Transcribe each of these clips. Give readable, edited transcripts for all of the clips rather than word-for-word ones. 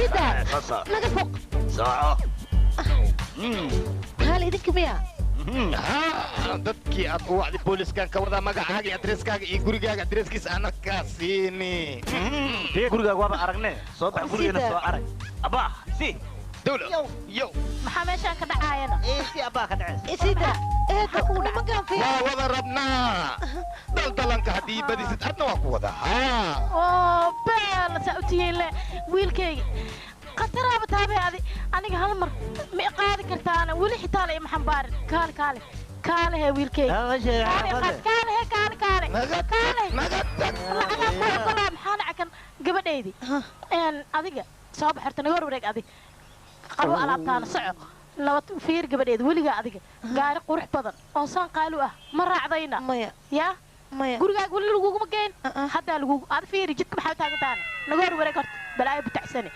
Isida naga foq soco kaal idinka miya dadkii aad u wacday booliskan ka wadaa magacaaga iyo adreskaaga iyo gurigaaga adreskiisa ana kaa siini gurigaaga waaba aragne soo bax gurigeena soo arag abaa si dawla yow maxaa meeshaan ka dhacaayana si abaa ka dhacaysa isida eedo nimankaan fiir waa wada rabnaa daldalanka haddii badisid adna waa ku wadaa oo beel saa u tihiin le wiilkayga khataraaba taabay adi aniga hal mar ma qaadi kartaana weli xitaa la ima xambaarin kaale kaale kaale hee wiilkayga kaale hee kaale kaale kaale lacagaa ku ogolaa maxaa dhaca kan gabadhaydi adiga soo baxorta naga hor wareeg adig qabo alaabtaana soco nabad fiir gabadheeda weligaa adiga gaari qurux badan oo saan qaali ah ma raacdayna maya yaa maya gurigaaga weli laguguma geyn haddaa lagugu ad fiiri jidka maxaa u taagantaana naga hor wareeg horta balaayo butacsane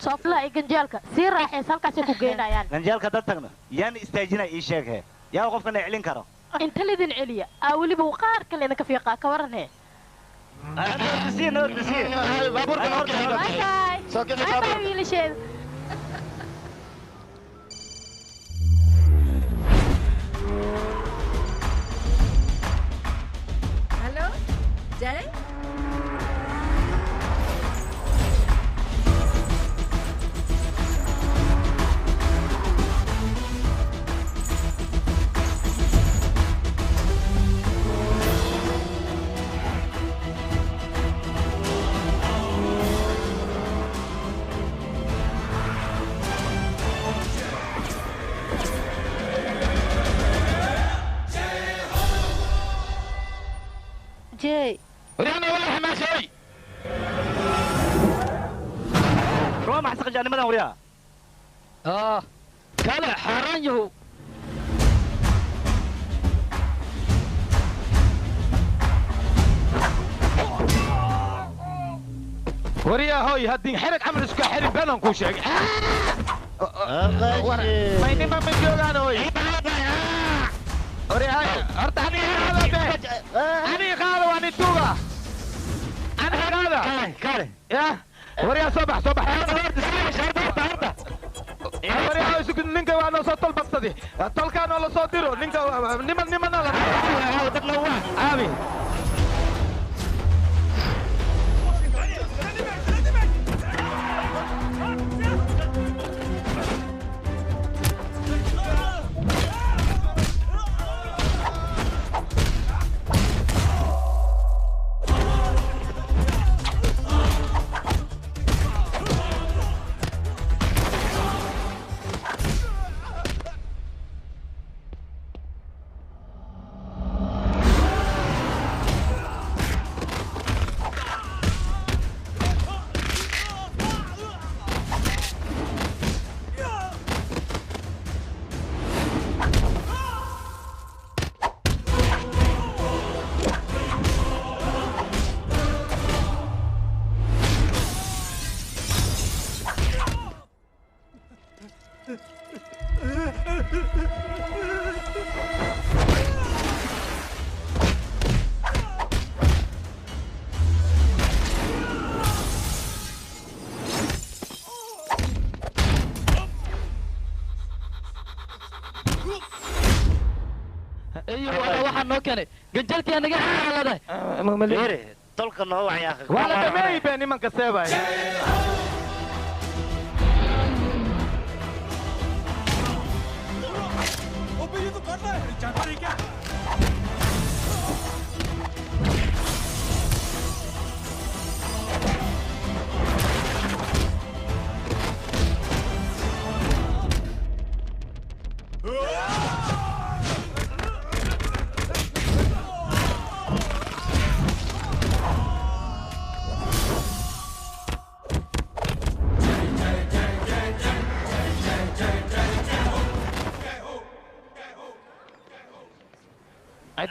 sooflaha iyo ganjeelka sii raaxaysa halkaasay ku geynayaan ganjeelka dad tagno yaan istaajina ii sheeg he yaa qofkana celin karo inta lidin celiya aa weliba qaar kale idinka fiiqaa ka waran hee bye wiilasheeda Hello Jay Jay ورينا والله ما شيء روما ما حسق جاني مدام وريا كلا حران يهو وريا هوي هدين حرك عمل اسكا حرك بلان كو شيء ما ينما من جوغان هوي وريا هاي horta ani qaado ani qaado waan ituuga ani qaado kaale ya waryaa soo bax soo bax horta waryaa isu ninka waa noo soo tolbabsadi tolkaan oo la soo diro ninka niman nimana la aabi ganjalkii naga xaalada tolka noo wacyaa waa la dhameeyay bee nimanka seebay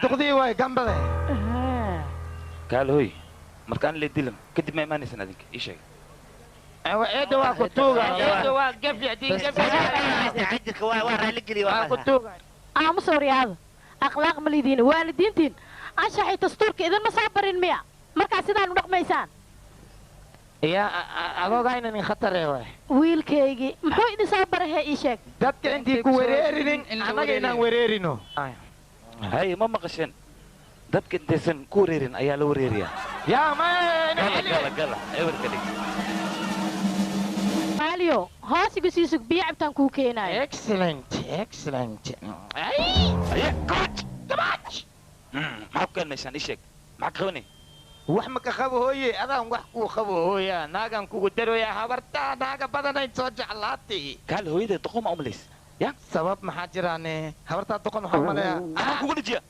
duqdii waay gambade kaal hoy markaan la dilan kadib ma imaanaysan adinka ii sheeg eedda waa ku tuuga eedda waa gafi hadii gafi waa raali geliyo waa ku tuuga aamus horyaada akhlaaq ma lidiin waalidiintiin anshaxay dastuurka idinma soo barin miya markaa sidaan u dhaqmaysaan Yaa adoogayna nin khatar eh waay. Wiilkaygii muxuu idin soo baray hee ii sheeg. Dadka intii ku wereerinin annaga inaan wereerino. Hay ma maqasheen dadka intaysan ku wareerin ayaa la wareeriyaa. Yaa ma gala gala ewerka dhig. Maaliyo hoos igu sii sug biyo cabtaan kuu keenaayo. Excellent excellent. Aye coach coach. Maxaa ku keen meeshaan ii sheeg maxaa ka qabanay? Wax ma ka qabo hooye adaan wax kuu qabo hooya naagaan kugu daroyaa habartaa naaga badanayd soo jeclaatay. Kaal hooyada doqon ma umalays ya sabab maxaa jiraane habartaa doqon waxaa umaleeyaa anaa kugu dhajiya.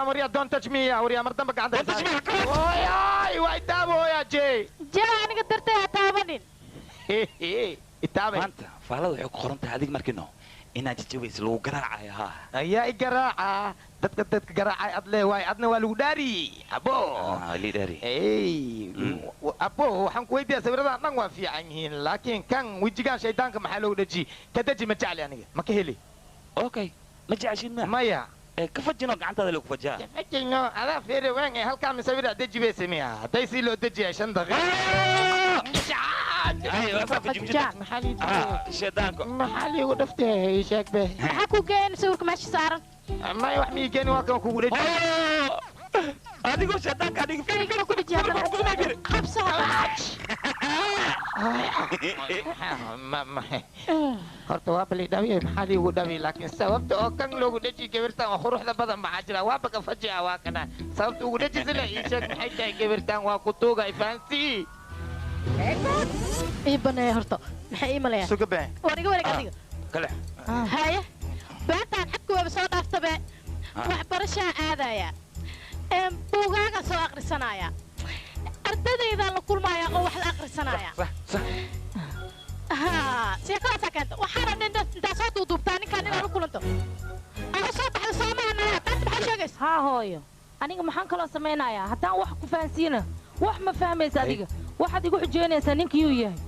Waryaa don't touch me waryaa mar dambe gacanta don't touch me. Hooyaay waa itaabo hooyaa jey. Jaa aniga dartay ha taabanin. Itaabay maanta faalada waxay ku qoran tahay adig markino inaad jajabaysa lagu garaacayo haa. Ayaa i garaaca dadka garaacay ad lee waay adna waa lagu dhaariyey abo. Lii dhaariyey. Ey abo waxaan ku weydiiyaa sawiradan dhan waa fiican yihiin laakiin kan wejigaan shaydaanka maxaa loogu dhejiyey ka deji ma jecli aniga ma ka heli. Okay ma jeceshin miya? Maya. Ka fajino gacantaada lagu fajaa. Ka fajino adaa feere waan halkaa misawira deji bay sameeyaa hadday si loo dejiyaa 5 daqiiqo. Maxaa liigu dhaftay sheeg be. Maxaa ku geyn sawirka meesha saaran? Maya wax mii geeni waa kan kugu dheji. Adigoo shaydaanka adiga fiir ku dheji qabso. Horta waa bali dhawiye maxaa liigu dhawi laakiin sababta oo kan loogu dheji gabartan oo quruxda badan maxaa jira waaba ka fajica waa kana sababta ugu dheji sila ii sheeg maxay tahay gabartan waa ku tuuga ifahansii. Ii baneeya horta maxay ii maleeyaan? Suga been. War iga wareeg adiga. Kale. Haye beentaan xadku waaba soo dhaaftabe waxbarashaa aadaya buugaaga soo akhrisanaya ardadaydaan la kulmaya oo wax la akhrisanaya. Haa sheekadaasaa keenta waxaana dhan intaa soo duuduubtaa ninkaan inaad la kulanto ama soo baxda soo maaha naya taas maxaa sheegaysa? Haa hooyo aniga maxaan kaloo samaynayaa haddaan wax ku fahansiina wax ma fahmaysa adiga waxaad igu xujeynaysaa ninkiyuu yahay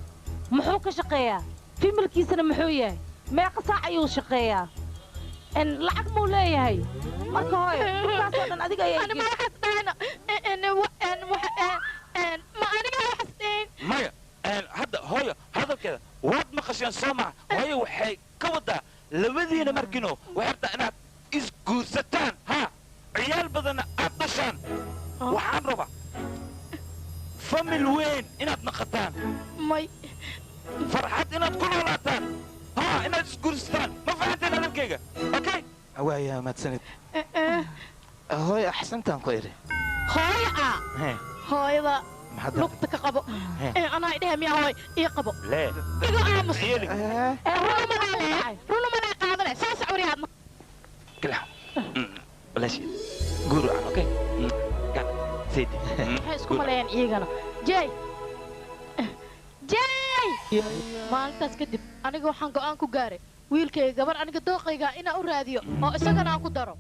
muxuu ka shaqeeyaa fimilkiisana muxuu yahay meeqa saac ayuu shaqeeyaa lacag muu leeyahay marka hooyo dhulkaasoo dhan adiga ayaa ma waxaas dhahayna ma aniga waxaas dhahayn maya. Hadda hooyo hadalkeeda waad maqasheen soo maha hooyo waxay ka wadaa labadiina markino waxay rabtaa inaad isguursataan haa ciyaal badanna aad dhashaan waxaan rabaa famil weyn inaad naqataan may farxad inaad ku noolaataan haa inaad isguursataan ma fahanteen hadalkayga? Okay waaya mahadsanid hooyo axsantaan ku idhi hooyo a hooyada lugta ka qabo anaa idhaha miyaa hooy ii qabo igu aamus runa madaa qaadane soo socwariyaadna kala walaasheed guur wacan okay saydi maxay isku maleeyaan iyagana jey jey maalintaas kadib aniga waxaan go'aan ku gaaray wiilkayga gabar aniga dooqayga inaan u raadiyo oo isagana aan ku daro.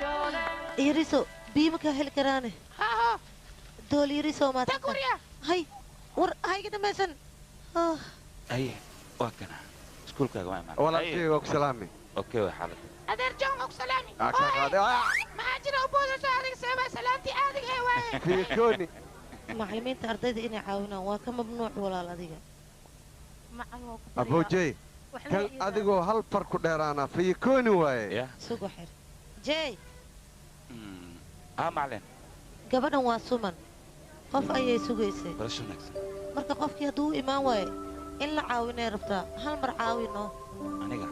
Yariso biyo ma kaa heli karaane dool yariso maad hay war hayga dhamaysan haye waa kana iskuulkaaga waa imaan walaalkay waa ku salaami okay waa xaaladda adeer John waa ku salaami maxaa jira u boodayso adiga seebaa salaantii caadiga ee waaye fiikooni macallimiinta ardayda inay caawinaan waa ka mamnuuc walaal adiga abujey kan adigoo hal far ku dheeraana fiikooni waaye sugo xir jey macallin gabadhan waa suman qof ayay sugaysay barasho wanaagsan marka qofkii hadduu u imaan waayo in la caawinay rabtaa hal mar caawino aniga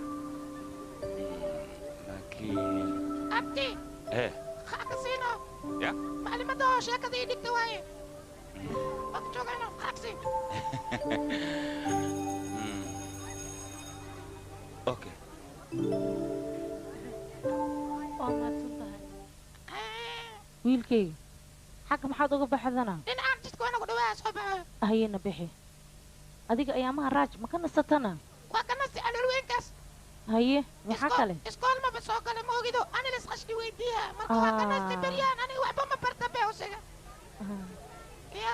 laakiin abti khakasino ya macallimada oo sheekada ii dhigta waaye waa ka joogayno khaksin okay waa mahadsan tahay wiilkayga xagga maxaad uga baxdana dhinacaan jidka waa nagu dhawaa soo baxayo hayena bixi adiga ayaamaha raaj ma ka nasatana waa ka nasti caloolweynkaas haye maxaa kale iskool maba soo gala ma ogido ani las qashli weydiiha marka waa ka nasti beryaan aniga waxba ma barta bee usiga ya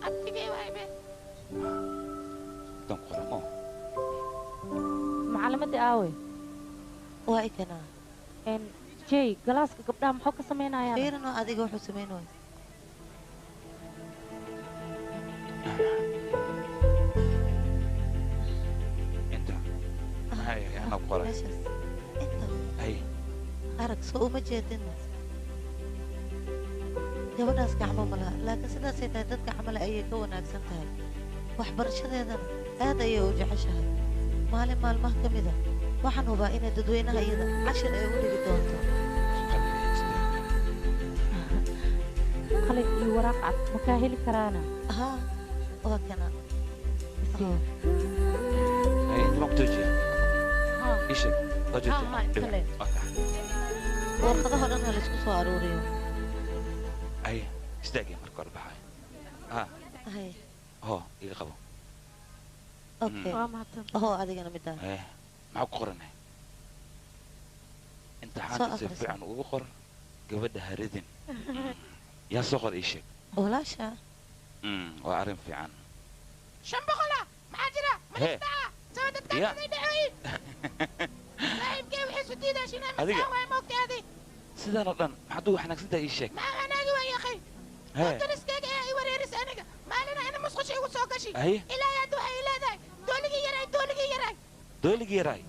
abtigee waay be dan qoramo macallimadii aawe waa ikanaa jey galaaska gabdhaha muxuu ka samaynayaa fiirino adiga wuxuu samaynaya inta hay ana qoray inta hay arag soo uma jeedin gabadhaas gacmo ma laha laakiin sidaasay tahay dadka camale ayay ka wanaagsan tahay waxbarashadeedana aad ayay u jeceshahay maalin maalmaha ka mida waxaan hubaa inay dadweynaha iyada cashir ay u dhigi doonto qalin iyo waraaq cad ma kaa heli karaana haa waa kana hay inta ma ku joojiya ii sheeg waa joojiya warqadaha dhan ha laisku soo aruuriyo hay istaagaya marka hore baxay ha hay ho iga qabo okay ho adigana midaan maxaa ku qoranay imtixaanka si fiican ugu qor gabadha haridin yaa soo qor ii sheeg walaasha waa arrin fiican 500 maxaa jira malista soo dadka dhacay saaxiibkay waxay su diidaa shinaa maxaa waay moogtaadi sidaan oo dhan maxaad ugu xanaagsan tahay ii sheeg maxaa xanaagi waay akhay dariskayga ee i wareeris aniga maalina ina musqusha igu soo gashi ilaa hadda waxay leedahay dooligii yaray dooligii yaray dooligii yaray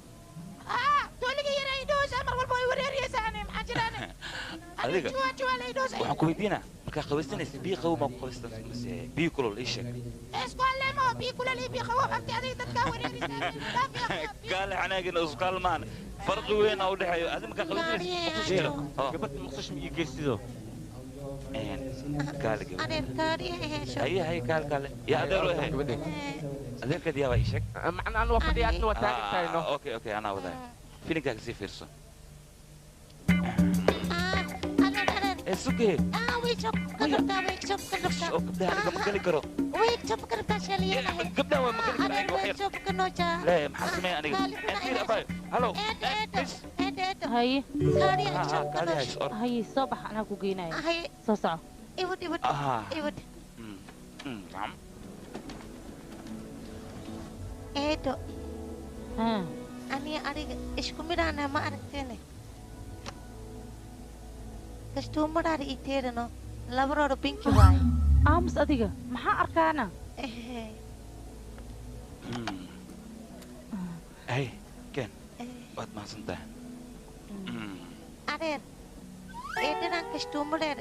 haa dooligii yaray idhoosa mar walba way wareeriyeysaa ani maxaa jiraan adiga waxaan ku weydiinaa markaa qabaysanaysa biyo qabow maa ku qabaystan mise biyo kulul ii sheeg isku alleemo biyo kulul iyo biyo qabow abti adiga dadkaa wareeriyeysaa gaale xanaagina isqaalmaan farqi weyn aa u dhexeeyo adi markaa qabaysanaysa gabadha muqdisho ma ii geysido kaale gabadha haye haye kaale kaale yaa adeero ehe adeerkeed yaa baa ii sheeg macna anu waa fadhiya adna waa taagan tahay no okay okay anaa wadaay filinkaaga sii fiirso suge gabdhaha aniga ma geli karo gabdhaha waa ma geli karo aniga wax yar lee maxaa sameeya aniga fiir abayo halo haye kaadi hays or haye soo bax anaa ku geynaya soo soco nacam eedo aniga adiga isku midhaana ma aragteene kastuumadhaar ii teerano labarooro binki waaye aamus adiga maxaa arkaana hay ken waad mahadsan tahay adeer eedhanaan kastuumadheer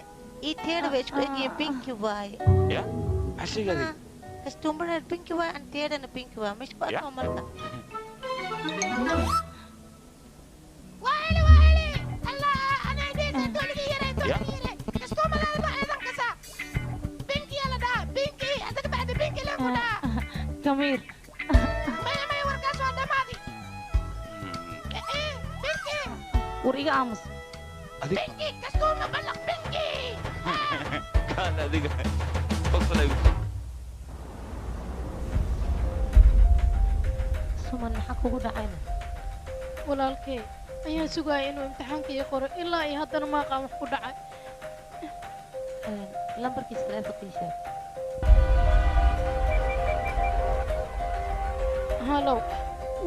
ii teera bay isku egyihiin binki waaye ya maxaa sheegaaday kastuumadheer binki waaye an teerana binki waaye ma isku arkoo marka وعلي وعلي الله أنا يديس دولي يري دولي يري كستوما لا ما أيضا كسا بنكي يلا دا بنكي أتك بعد بنكي لا كنا كمير ما ما يوركاس ولا ماضي إيه بنكي وريقة أمس بنكي كستوما بلغ بنكي كان هذيك فصل suman maxaa kugu dhacayna Walaalkay ayaan sugaya inuu imtixaanka ii qoro ilaa iyo haddana ma aqaan wax ku dhacay. Lambarkiisa taleefonka ii sheeg. Halow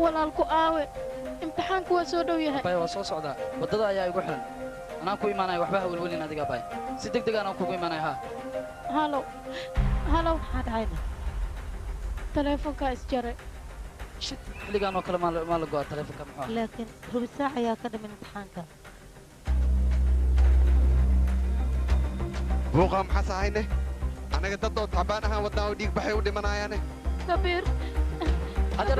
walaalku aawe, imtixaanku waa soo dhow yahay. Bay waa soo socdaa, waddada ayaa igu xiran. Anaan ku imaanaya, waxba ha welwelin adiga bay. Si degdeg anaan kugu imaanaya haa. Halow halow, maxaa dhacayna? Taleefonkaa isjaray. Shit, xilligaan oo kale maa la go'aa taleefonka muxuu ahaa? Laakiin rubi saac ayaa ka dhiman imtixaanka. Buuqa maxaa sahayne? Anaga dad oo tacbaan ahaan wadnaa oo dhiig baxay u dhimanayaane. Kabiir. Adeer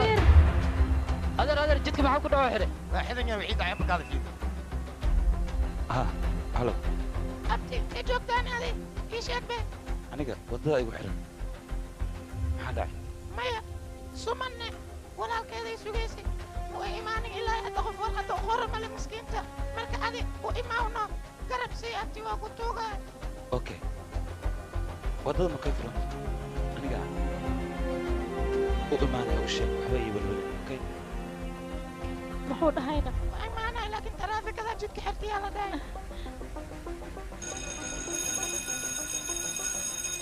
adeer adeer, jidka maxaa ku dhaco xidhay? Waa xidan yahay wixii dhacay markaada fiirto. Ha, halo. Abti, intee joogtaan adi? Ii sheeg be. Aniga waddada igu xiran. Maxaa dhacay? Maya, sumanne walaalkeeday sugaysay. Way imaanin ilaa hadda qof warqadda u qora male miskiinta. Marka adi u imaawno garab sii abti, waa ku tuugaa. Okay, waddada ma kay furan? Aniga u imaanaya, u sheeg waxba ii welwelin. Okay. Muxuu dhahayna? Waa imaanaya laakiin taraafikada jidka xirtiyaa la dhahay.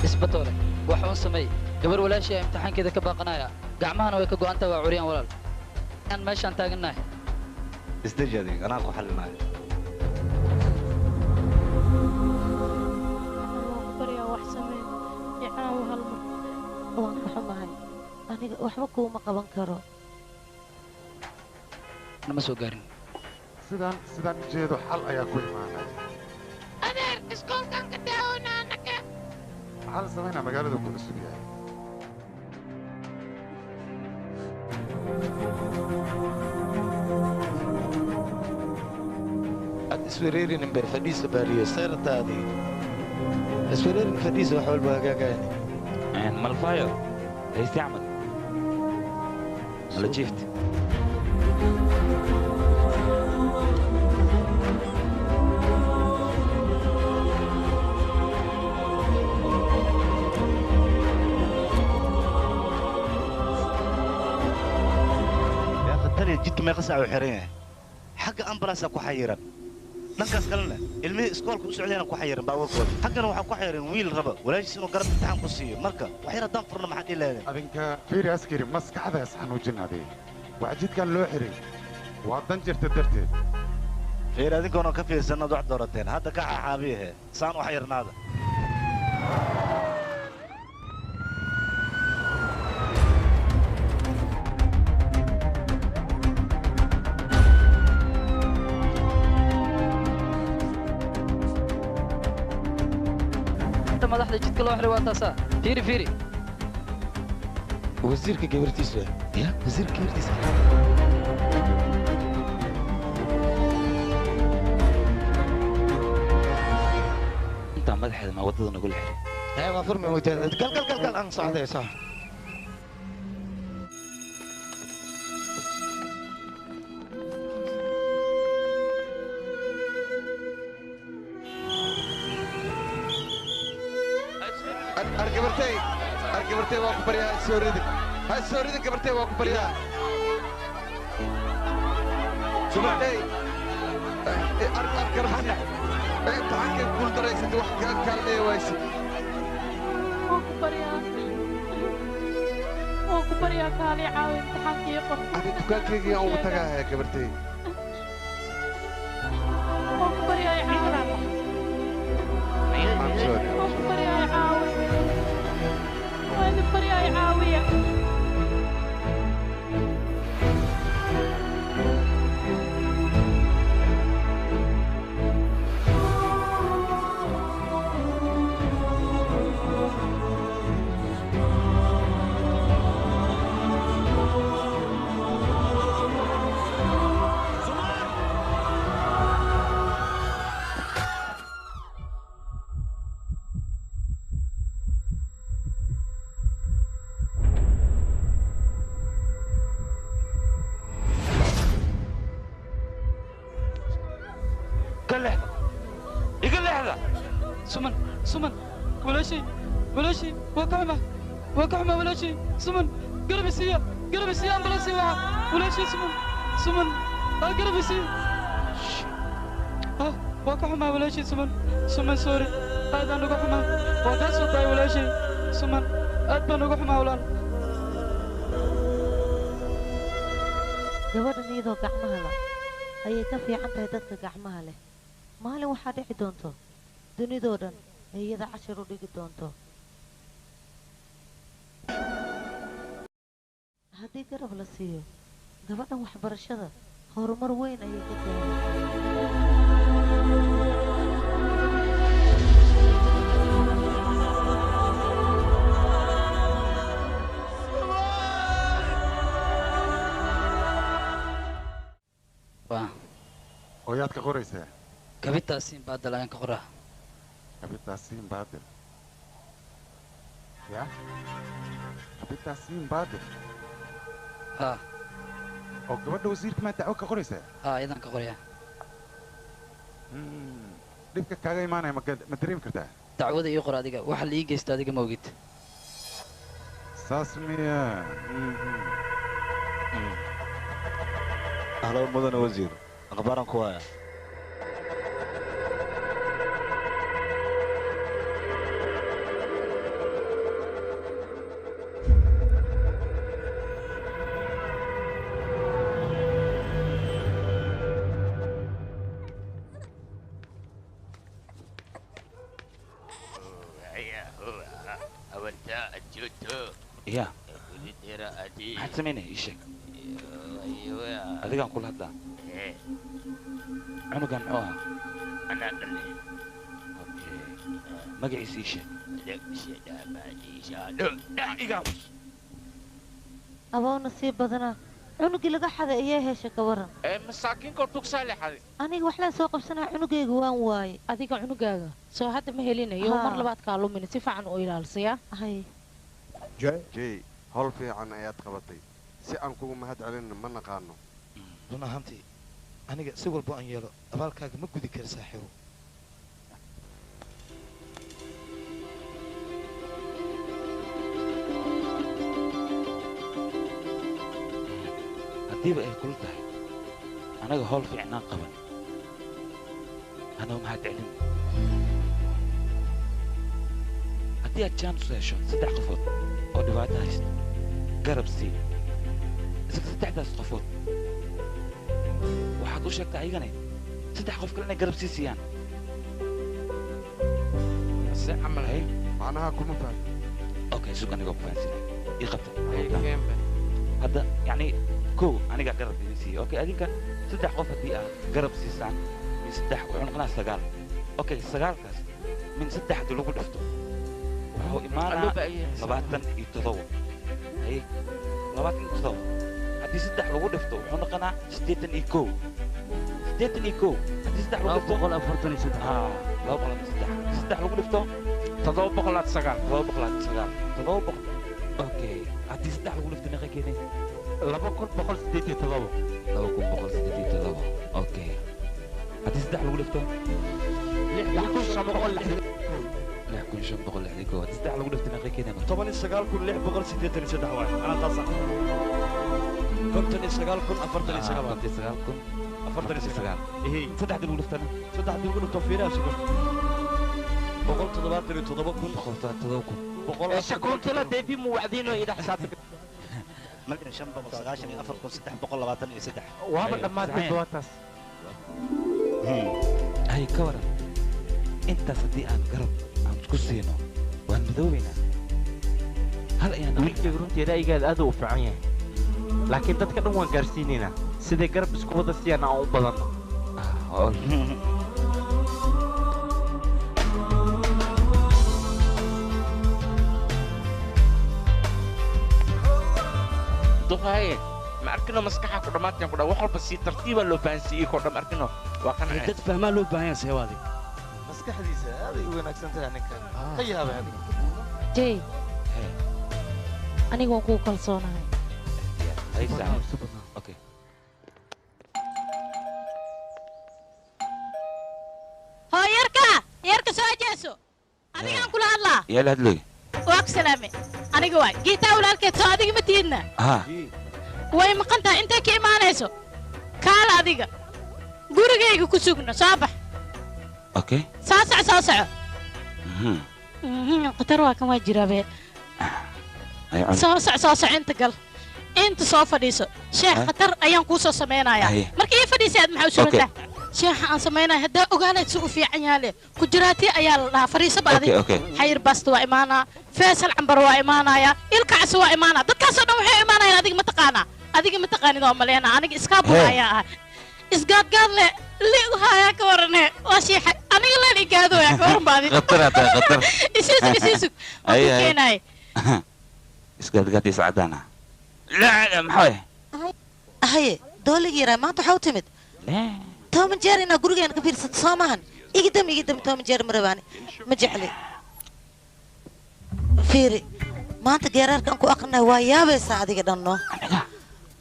Isbatoole, wax uun sameey. Gabar walaashii ayaa imtixaankeeda ka baaqanaya, gacmahana way ka go'an tahay, waa curyaan walaal. Aan meeshaan taagannahay. Isdeji adiga, anaa ku xalinaayo. Waan ku baryaa wax samee, i caawi hal mar. Waan ka xumahay, aniga waxba kuuma qaban karo. Nama soo gaarin. Sidaan u jeedo xal ayaa ku imaanaya. Adeer, iskoolkan ka daawona anaka. Maxaa la samaynaa? Magaalada ku cusub yahay. Aad iswereerinin bay fadhiisa baariyo seerataadii iswereerin fadhiisa wax walba hagaagayani. Malfayo hayste camal mala jiift. Yaa taliya, jidka meeqa saac uu xiran yahay? Xagga ambalaasaa ku xayiran, dhankaas kalena ilmihii iskoolka u socdayna ku xayiran baabuurkooda, xaggana waxaa ku xayiran wiil raba walaashiis inuu garab imtixaan ku siiyo. Marka wax yar haddaan furno maxaa dhihi lahaydeen? Adinka fiiri askari, maskaxda is xanuujin adiga. Waxa jidkan loo xiray waa dan jirta darteed. Fiir, adinkoona ka fiirsanaad wax doorateen hadda ka xaxaabiyahe saan u xayirnaada. Inta madaxda jidka loo xiray waa taasaa. Fiiri fiiri. Wasiirka gabartiisa ya, wasiirka gabartiisa. Intaa madaxeeda maa waddada nagula xiray? Ee waa furmi weytaa. Gal gal gal gal, aan socday sax. Ar gabartay, ar gabartay, waa ku baryaa ha soo ridin, ha soo ridin gabartay, waa ku baryaa gabartay. Ar ar gabartay, imtixaankay guul daraysatay, wax kaa kaalmeeya wayse. Waan ku baryaa, waan ku baryaa, kaali caawi imtixaanka ii qor. Ani dukaankayga yaan ugu tagaaya gabartay. Waan ku baryaa i caawi. I'm sorry. Waan ku baryaa i caawi, waan idin baryaa i caawiya. Ka leexda, iga leexda. Suman, suman, walaashay, walaashay, waa ka xumaa, waa ka xumaa walaashay. Suman, garab isiiya, garab isiiya, ambalaas waca walaashay. Suman, suman. Garab isii. Waa ka xumaa walaashay Suman. Suman, sorry. Aad aan uga xumaa. Waa kaa soo daay walaashay. Suman, aad baan uga xumaa walaal. Gabadhan iyadoo gacmaha la ayay ka fiican tahay dadka gacmaha leh. Maalin waxaa dhici doonto dunidoo dhan ay iyada cashar u dhigi doonto. Haddii garab la siiyo gabadhan waxbarashada horumar weyn ayay ka gaaraysaa. Waa oo yaad ka qoraysaa? Kabitaasiin baadal ayaan ka qoraa. Kabitaasiin baadil ya, kabitaasiin baadil. Haa. Oo gabadha wasiirka maa dacwo ka qoraysaa? Haa, iyadaan ka qorayaa. Dhibka kaaga imaanaya ma dareemi kartaa? Dacwada ii qor adiga, waxa la ii geysta adiga ma ogid. Saas miya? Ahlan mudane wasiir, akhbaaran ku haya. Ya, maxaad samaynaya? Ii sheeg, adigaan kula hadlaa. Cunugan muxuu ahaa? Okay, magaciisa ii sheeg. Iga aamus. Abow, nasiib badanaa, cunugii laga xaday ayaa hesha, ka waran? Masaakiinka tugsaa la xaday. Aniga waxlaan soo qabsanaa, cunugayga waan waaye. Adiga cunugaaga soo hadda ma helinayo, mar labaad kaa lumin, si fiican u ilaalsaya. Hay. Jey, howl fiican ayaad qabatay. Si aan kugu mahad celinno ma naqaano. Run ahaantii aniga si walbo aan yeelo abaalkaaga ma gudi kara, saaxiibo. Haddiiba ay kula tahay anaga howl fiicnaan qaban, anoo mahad celin. Haddii aad jaanis hesho, saddex qofood oo dhibaato haysta garab sii. Isla saddexdaas qofood waxaad u sheegtaa ayagana saddex qof kale inay garab sii siiyaan. Si camal? Hay. Macnaha kuma fahmi. Okay, sug, anigoo ku fahansinay. Ii qabta hadda. Yacni kow, anigaa garab idin siiyey. Okay, adinka saddex qof haddii aad garab siisaan, min saddex wuxuu noqonaa sagaal. Okay, sagaalkaas min saddex haddii lagu dhifto wuxuu imaanaa 27. Haye, 27 haddii saddex lagu dhifto wuxuu noqonaa 81. 81 haddii saddex lagu dhifto 243. Ah, 203 haddii saddex lagu dhifto 709. 709, 700. Okay, haddii saddex lagu dhifto meeqa keenay? 2187. 2187. Okay, haddii saddex lagu dhifto 6561. 6561. Haddii saddex lagu dhifto meeqa keenay marka? 19683 waay, anaa taasa. 59049 waay. 59000 49. Ehe, saddexdii lagu dhiftana? Saddexdii lagu dhifto, fiiraha sugan, 177000. 177000. Boqol. Shakuntala deebi muwacdiino ila xisaabta. 1,594,323. Waaba dhammaatay goobtaas. Hay, ka waran intaas haddii aan garab aan isku siino? Waan midoobaynaa, hal ayaan. Wiilkayga, runtii ra'yigaada aad uu u fiican yahay, laakiin dadka dhan waan gaarsiinaynaa siday garab isku wada siiyaan aan u badanno. Duqaaye, ma arkino maskaxa ku dhammaanteen ku dha wax walba si tartiiba loo fahansiiyey koo dham arkino waa qanceen. Dad fahmaa loo baahan yahay, seewaadi. Maskaxdiisa aaday u wanaagsan tahay ninkan, ka yaabay adiga. Jey, aniga waan kugu kalsoonahay. Hay, saaxiib. Okay. Hoo yarka, yarka, soo jeeso, adigaan kula hadlaa. Yaa la hadlay? Waa ku salaame, aniga waay giitaa walaalkeed, soo adiga ma tiidna? Haa. Way maqan tahay, intay ka imaanayso Kaala adiga. Gurigayga ku sugna soo bax. Okay. Soo soco soo soco. Qatar waa kan waa jiraa be. Soo soco soo soco inta gal. Inta soo fadhiiso. Sheekh khatar ayaan kuu soo samaynayaa. Marka ii fadhiisay aad maxaa u surantaa? Sheekha aan samaynaya haddaa ogaanayd si u fiican yaale. Kujiraati ayaa la dhahaa fadhiiso ba adiga. Xayir basta waa imaanaa. Faysal cambar waa imaanayaa. Ilkacsi waa imaanaa. Dadkaasoo dhan waxay imaanayaan adiga ma taqaanaa. Adiga ma taqaanid oo maleynaa. Aniga iskaabula ayaa ahay. Isgaadgaad le liigu haayaa ka warane. Waa shiixa. Aniga leen igaadooyaa ka waran ba adiga. Khatar aad tahay khatar. Isiisug isiisug. Waan ku keenaay. Isgaadgaad is cadaana. لا maxay haye dooligii yaraa maanta waxaa u timid toban jeer inaa gurigeena ka fiirsato soo maahan igidam igidam toban jeer ma rabaani ma jecli fiiri maanta geeraarkan ku aqrinaya waa yaabaysaa adiga dhanno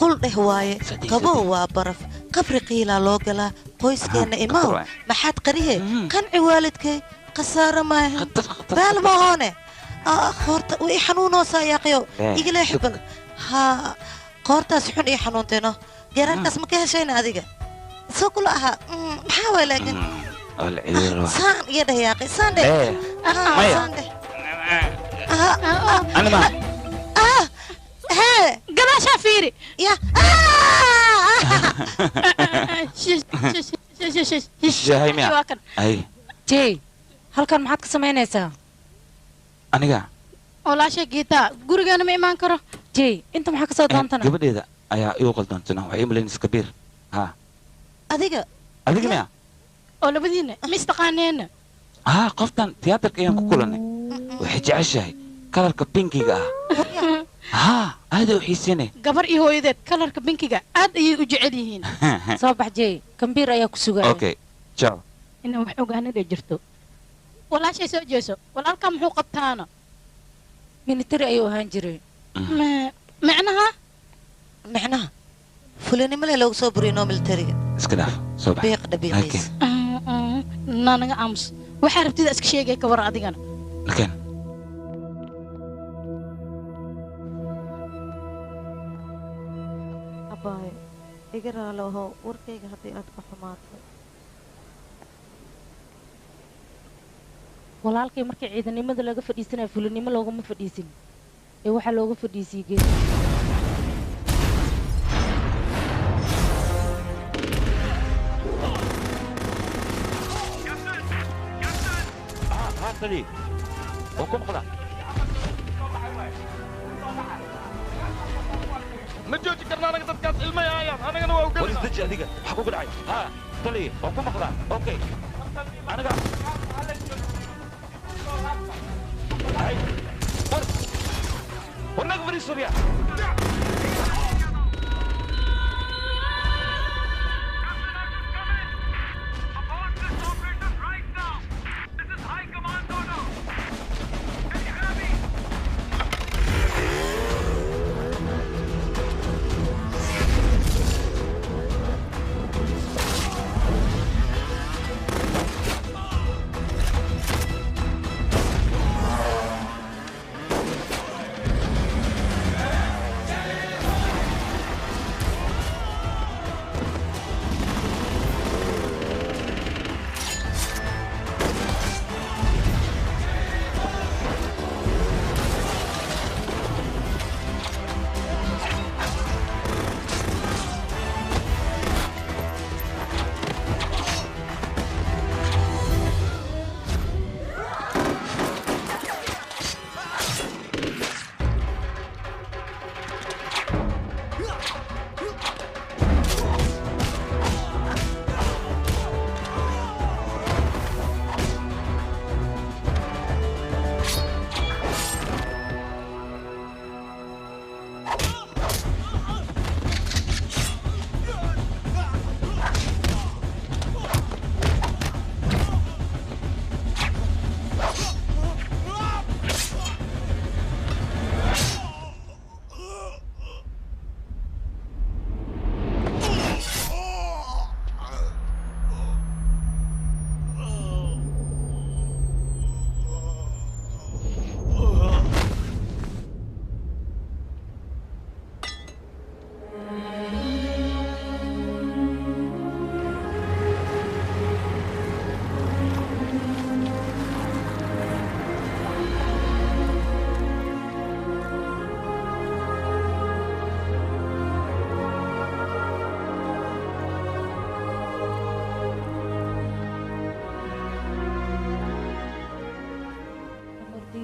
qul dheh waaye qabow waa baraf qabri qiilaa loo galaa qoyskeena imaaw maxaad qarihe qanci waalidkay khasaaro maahan baal mahoone qoorta way xanuunoosaa yaaqayow igala xibal ها qoortaas xun ii xanuuntayno geeraarkaas ma ka heshayna adiga soo kula ahaa maxaa waay laakiin saan iyo dheh yaaqay saan dheh saan dheh hee gadaashaa fiiri ya jey halkan maxaad ka samaynaysaa aniga walaasha geeta gurigeena ma imaan karo jey inta maxaa ka soo doontana gabadheeda ayaa igu qaldoontana waxay ii malaynaysaa kabiir haa adiga adiga miya oo labadiina ma istaqaaneena haa qoftan tiyaatarka ayaan ku kulannay waxay jeceshahay kalarka binkiga ah haa aad u xiisinay gabar iyo hooyadeed kalarka binkiga aad ayay u jecel yihiin soo bax jey kambiir ayaa ku sugaya okay ciao inaan wax ogaanada jirto walaashay soo jeeso walaalkaa muxuu qabtaana military ayuu ahaan jiray macnaha macnaha fulinimo leh loogu soo buriyo noo militariga iska dhaaf soo bax biiq dhabiiqiis naanaga aamus waxaa rabtida iska sheegay ka war adigana nakeen abaayo iga raalo ahow warkayga haddii aad ka xumaatay walaalkay markii ciidanimada laga fadhiisanayo fulinimo looguma fadhiisin ee waxaa looga fadhiisiyey geed ma jooji karna anaga dadkaas ilmay aayaan anagana waa ugalina war isdeji adiga maxaa kugu dhacay haa taliya waa ku maqlaa okay aniga war naga fadhiiso riya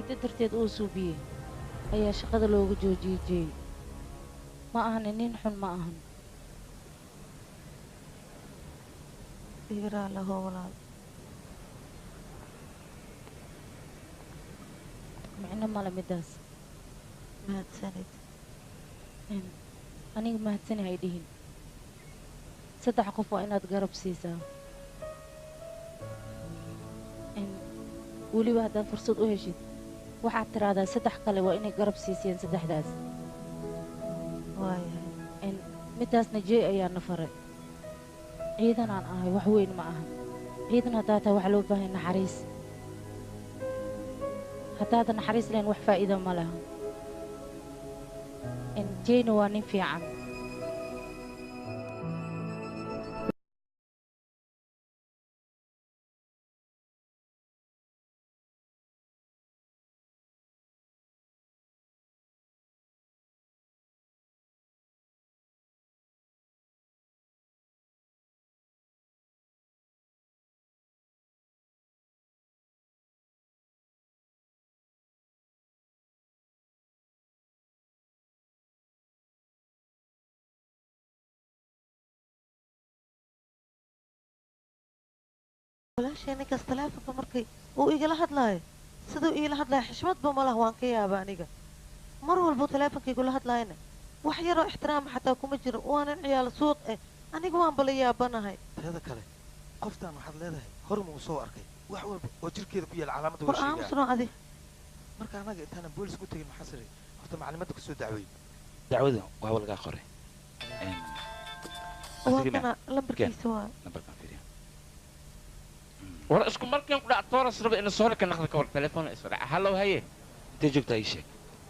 Liita darteed uu suubiyey ayaa shaqada looga joojiyey Jay. Ma ahan nin xun, ma ahan. Igra laho walaal. Micno male midaas. Mahadsanid. Aniga mahadsani hay dhihin. 3 qof waa inaad garab siisaa. Weliba haddaad fursad u heshid waxaad tiraahdaa 3 kale waa inay garab siisiyeen 3daas. Waayahay. Midaasna Jay ayaa na faray. Ciidan aan ahay wax weyn ma ahan. Ciidan haddaa tahay waxaa loo baahan naxariis. Haddaadan naxariis lahayn wax faa'iido ma laha. Jayna waa nin fiican. Walaashay ninkaas taleefonka markay uu igala hadlaayo siduu iila hadlaayo xishmadba ma lah, waan ka yaaba aniga. Mar walbuu taleefonka igula hadlaayana wax yaroo ixtiraama xataa kuma jiro. Waa nin ciyaal suuq eh, aniga waan bala yaabanahay. Teeda kale qoftaan waxaad leedahay horma uu soo arkay wax walba oo jirkeeda ku yaal calaamadda war aamusno adi. Marka anaga intaanan boolis ku tegin maxaa siray horta maclimadda kusoo dacweeyey. Dacwada waa lagaa qoray. Waa kana lambarkiisa waa. Lambarkaan fiiriya. War isku markiin ku dhac tooras raba inuu soo ka naqdo ka war telefoon isra. Hallo haye. Intee joogtaa ii sheeg.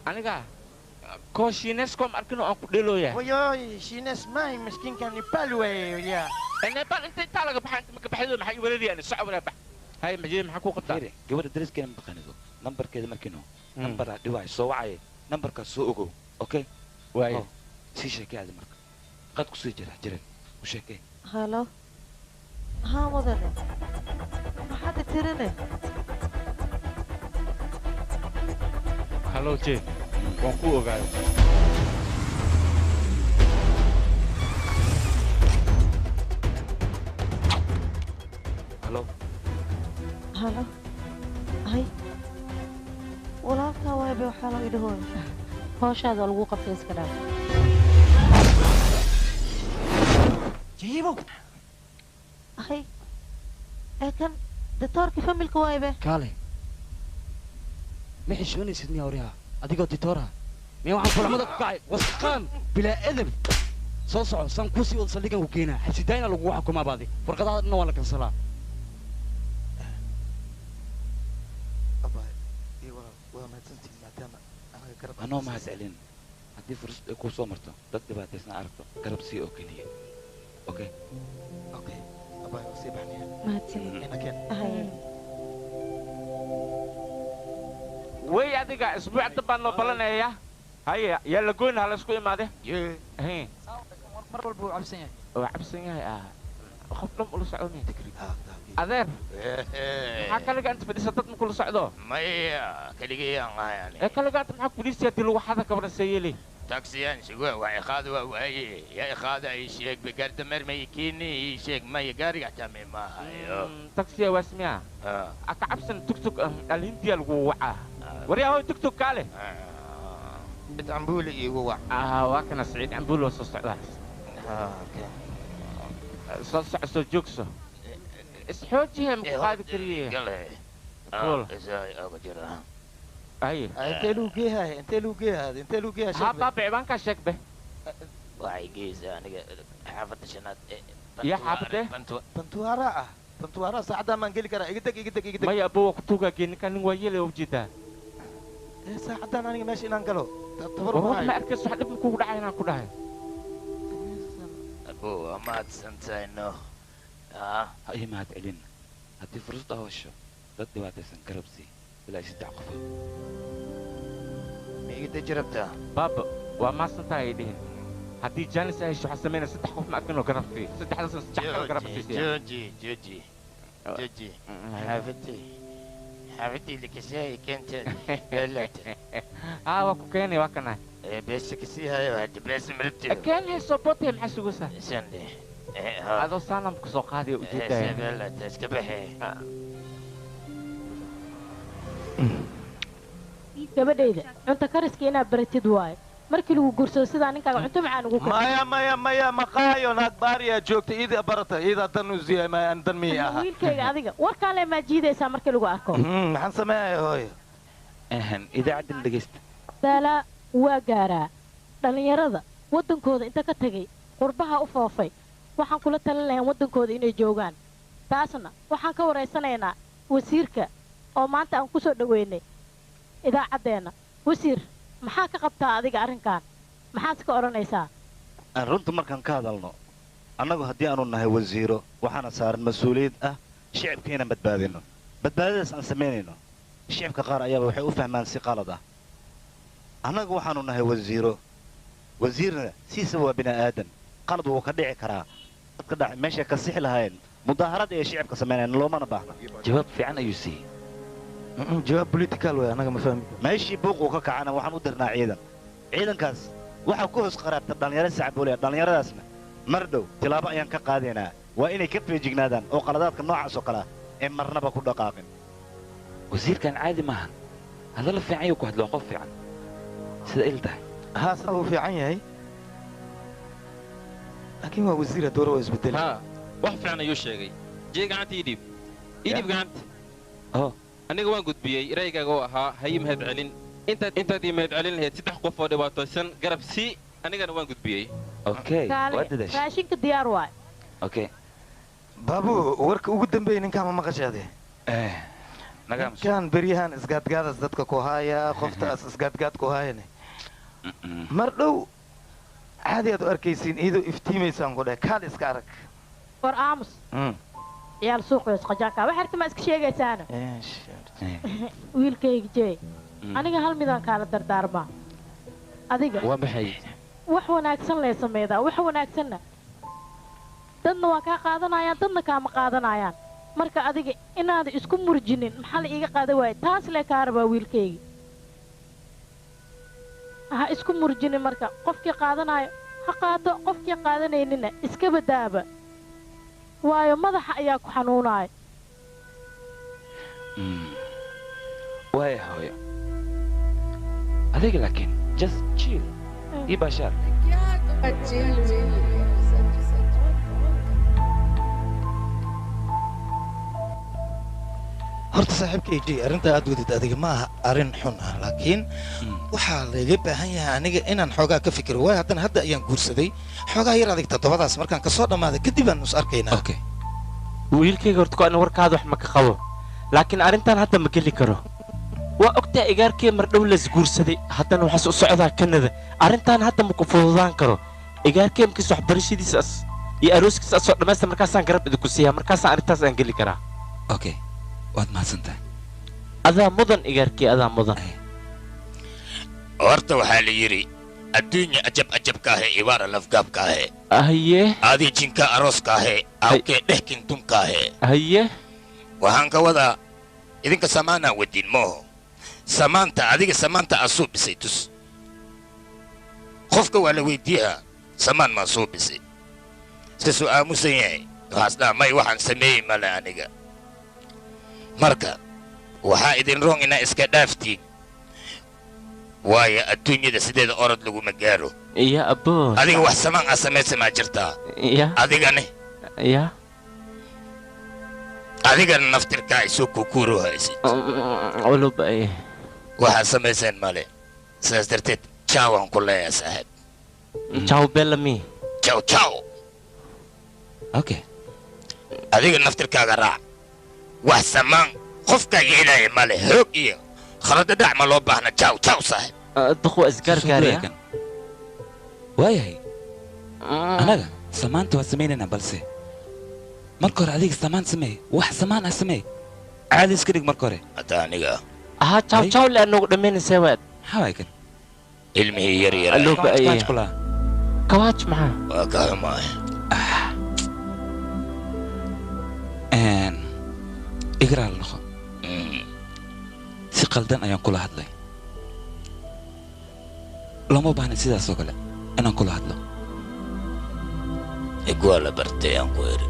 Aniga ko Shiines kom arkino aan ku dheelooyaa. Wayoy, Shiines maahi miskiinka Nepal weeye yaa. Nepal inta intaa laga baxaa inta ma ka baxaydo maxay weerarayaan soco wala bax. Haye majid maxaa ku qabtaa? Fiiri gabadha dariskeena ma taqaanido. Nambarkeeda markiino. Nambaraa dhiwaay soo wacay. Nambarkaas soo ogow. Okay? Waaye. Sii sheekay aadi marka. Qad ku sii jira jiran. U sheekay. Halo. Haa mudane. Maxaad tirine? Hallo Jay. Waan ku ogaaday. Hallo. Hallo. Hay. Walaalkaa waay bay waxaa loo idhahooy. Hawshaada waa lagu qabtay iska dhaaf. Jiibow. Hay. Ee kan ditoorkii familka waay be. Kaale. Ma xishoonaysid miyaa waryaha? Adigoo ditoora. Miyaa waxaan kulamada ku kacay wasaqaan bilaa edeb. Soo soco saan kuu sii wada saldhigan ku keenaa. Xabsidaayna lagugu xukumaa baadi. Warqadaha dhanna waa la kansalaa. Abaay, ii walaal waa mahadsantihiin maadaama anaga garab. Anoo mahad celin. Haddii fursad ay kuu soo marto dad dhibaataysan aragto garab sii oo keliya. Okay? Okay. Abaay waa sii baxnaya. Mahadsanid. Ina keen. Haye. Way adiga isbuuc dambaan noo balanayaa. Haye yaa la goyn ha la isku imaade. Hee. Mar walba wuu cabsan yahay. Waa cabsan yahay ah. Qof dhan ula socdo Adeer. Maxaa kaliga inta fadhisa dad ma kula socdo? Maya, keligay aan ahay ani. Ee kaliga inta maxaa fadhiisaya dil waxada ka baran seeyeli. Taksiyaan sugo waa iqaad waa waaye. Yaa iqaad ay sheeg begarda marmay kiini sheeg maya gaariga xataa ma hayo. Taksiya waa ismiya. Aka cabsan tuk-tuk alhindiya lagu wacaa. Waryaa hoy tuk-tuk kaale. Mid cambuuli iigu wac. Waa kana Saciid cambuuli waa soo socdaa. Okay. Soo soco soo joogso. Isxoojihe ma ku qaadi kariye. Gale. Fuul. Isaay oga jira. Haye. Intee lagu geeyahay? Intee lagu geeyahay? Intee lagu geeyahay? Haa baabici baan kaa sheeg be. Waxay geysaa aniga xaafadda shanaad ee Yaa xaafadee? Bantuara ah. Bantuara saacadaan maan geli karaa. Iga deg iga deg iga deg. Maya abuu waa ku tuugaa gee ninkaan nin waa yeelay ujeedaa. Ee saacadaan aniga meesha inaan galo. Tabar War ma wax ma hayo. arkayso wax dhib ma kugu dhacay inaan ku dhahay. Abuu waa mahadsantahay no. Ha ii mahad celin. Haddii fursad aa hesho dad dhibaataysan garab sii ilaa 3 qofood. Ma iga deji rabtaa? Baaba waa mahadsantahay ay dhihin. Haddii jaanis ay hesho waxaa sameynaya 3 qof ma arkin oo garab sii. 3daasna 3 kale garab siisaya. Jooji jooji jooji. Xaafadii Xaafadii la kashaay keenta beelata. Haa waa ku keenay waa kana. Beesha kasii hayo hadda beesha malabti. Keen hayso bote maxaa sugaysaa? Sande. Adoo saanam ku soo qaadaya ujeedaya. Beelata iska baxee. Gabadhayda cunto kariska inaad baratid waaye markii lagu guursado sidaa ninkaaga cunto macaan ugu kariyo. Maya maya maya maqaayo naag baariyaa joogta iida barata iida dan u siiyay maya aan dan miyay ahaa. Wiilkayga adiga warkaan le maa jiidaysaa markii lagu arko. Maxaan sameeyaa hooyo? Idaacaddan dhegeysta. Daalaa waa gaaraa dhallinyarada waddankooda inta ka tagay qurbaha u foofay waxaan kula talin lahayn waddankooda inay joogaan taasna waxaan ka waraysanaynaa wasiirka oo maanta aan ku soo dhaweynay idaacaddeenna. Wasiir maxaa ka qabtaa adiga arrinkan maxaad ka odhanaysaa? Aan runta markaan ka hadalno annagu haddii aanu nahay wasiiro waxaana saaran mas-uuliyad ah shicibka inaan badbaadino badbaadadaas aan samaynayno shicibka qaar ayaaba waxay u fahmaan si qalad ah annagu waxaanu nahay wasiiro wasiirna siisaba waa bini'aadan qalad wuu ka dhici karaa dadka dhac meeshay ka sixi lahaayeen mudaaharad ay shicibka samaynayaan loomana baahna. Jawaab fiican ayuu siiyey. Jawaab political way anaga ma fahmi. Meeshii buuquu ka kacana waxaan u dirnaa ciidan ciidankaas waxaa ku hoos qaraabta dhallinyaro sacboolaya dhallinyaradaasna mar dhow tilaabo ayaan ka qaadaynaa waa inay ka feejignaadaan oo qaladaadka noocaas oo kale ah ee marnaba ku dhaqaaqin. Wasiirkan caadi maahan hadalla fiican ayuu ku hadlo qof fiican sida il tahay. Haa sida uu fiican yahay laakiin waa wasiir haddii hore waa isbedelay. Haa wax fiican ayuu sheegay jee gacanta ii dhiib ii dhiib gacanta. Aniga waan gudbiyey raygaaga oo ahaa ha ii mahad celin intaad ii mahad celin lahayd 3 qof oo dhibaataysan garab sii anigana waan gudbiyey. Okay waa dadaashay. Raashinka diyaar waay. Okay baabu warka ugu dambeeyay ninkaan ma maqashaade? Ninkaan beryahan isgaadgaadaas dadka ku haaya qoftaas isgaadgaad ku haayane mar dhow caadi aad u arkaysiin iyadoo iftiimaysaan ku dheh kaal iska arag. War aamus ciyaal suuqees qajaanka wax arki ma iska sheegaysaana. Wiilkayga jee aniga hal midaan kaala dardaarmaa adiga waa maxay? Wax wanaagsan lee sameedaa wax wanaagsanna dadna waa kaa qaadanayaan dadna kaama qaadanayaan marka adiga inaad isku murjinin maxaa la iiga qaadan waayay taas lee kaa rabaa wiilkayga ha isku murjinin marka qofkii qaadanayo ha qaato qofkii qaadanaynina iska badaaba waayo madaxa ayaa ku xanuunaya. Waaya hooyo adiga laakiin just chill ii baashaar. Horta saaxiibkay jey arrinta aad wadid adiga ma aha arrin xun ah laakiin waxaa laga baahan yahay aniga inaan xoogaa ka fikiro waayo haddana hadda ayaan guursaday xoogaa yar adig 7daas markaan kasoo dhammaaday kadib aan is arkaynaa. Wiilkayga horta ku ana warkaada wax ma ka qabo laakiin arrintan hadda ma geli karo waa ogtaa igaarkii mar dhow las guursaday haddana waxaas u socdaa Kanada arrintan hadda ma ku fududaan karo igaarkii markiis waxbarashadiisa iyo arooskiisa soo dhammaysta markaasaan garab idinku siiyaa markaasaan arrintaas aan geli karaa. Okay waad mahadsantahay. Adaa mudan igaarkii adaa mudan. Horta waxaa la yidhi adduunya ajab ajabka ahe ibaara lafgaabka ahe. Haye. Adii jinka arooska ahe awkee dhehkin dunka ahe. Haye. Waxaan ka wadaa idinka samaanaa wadin mooho samaanta adiga samaanta aa soo dhisay tus qofka waa la weydiiyaa samaan maa soo dhisay sisuu aamusan yahay waxaas dhaha may waxaan sameeyey male aniga. Marka waxaa idin roon inaa iska dhaaftiin waayo adduunyada sideeda orod laguma gaaro. Ya abo adiga wax samaan aa samaysa maa jirtaa? Adigane ya adigana naftirkaa isoo kukuuru haysid waxaa samayseen male sidaas darteed jaw aan ku leeyahay saaxiib. Jaw bellamy jaw jaw. Okay adiga naftirkaaga raac wax samaan qofka yeelaya male hoog iyo khalada dhac ma loo baahna jaw jaw saaxiib. Duq waa isgaargaaraya. Waayahay anaga samaanta waa samaynaynaa balse marka hore adiga samaan samee wax samaan ah samee caadi iska dhig marka hore. Hadda aniga ahaa jaw jaw le noogu dhammaynaysaa waad maxaa waay kan ilmihii yar yar kawaaj maxaa waa ka xumaay. Igraal noqo. qaldan ayaan kula hadlay. Looma baahna sidaas oo kale inaan kula hadlo. Igwaa la bartay aan ku iri.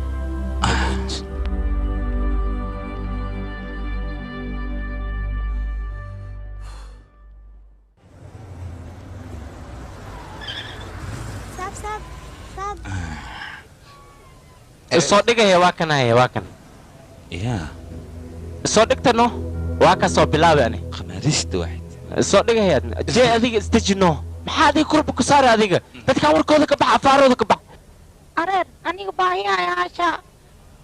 Soo dhigaya waa kan haya waa kan. Yaa. Soo dhigtano waa ka soo bilaabay ani. Khamaarista waxid. Soo dhigaya jee adiga isdejino. Maxaa adiga kurba ku saaray adiga? Dadka warkooda ka bax, afaarooda ka bax. Areer aniga baahi ayaa hasha.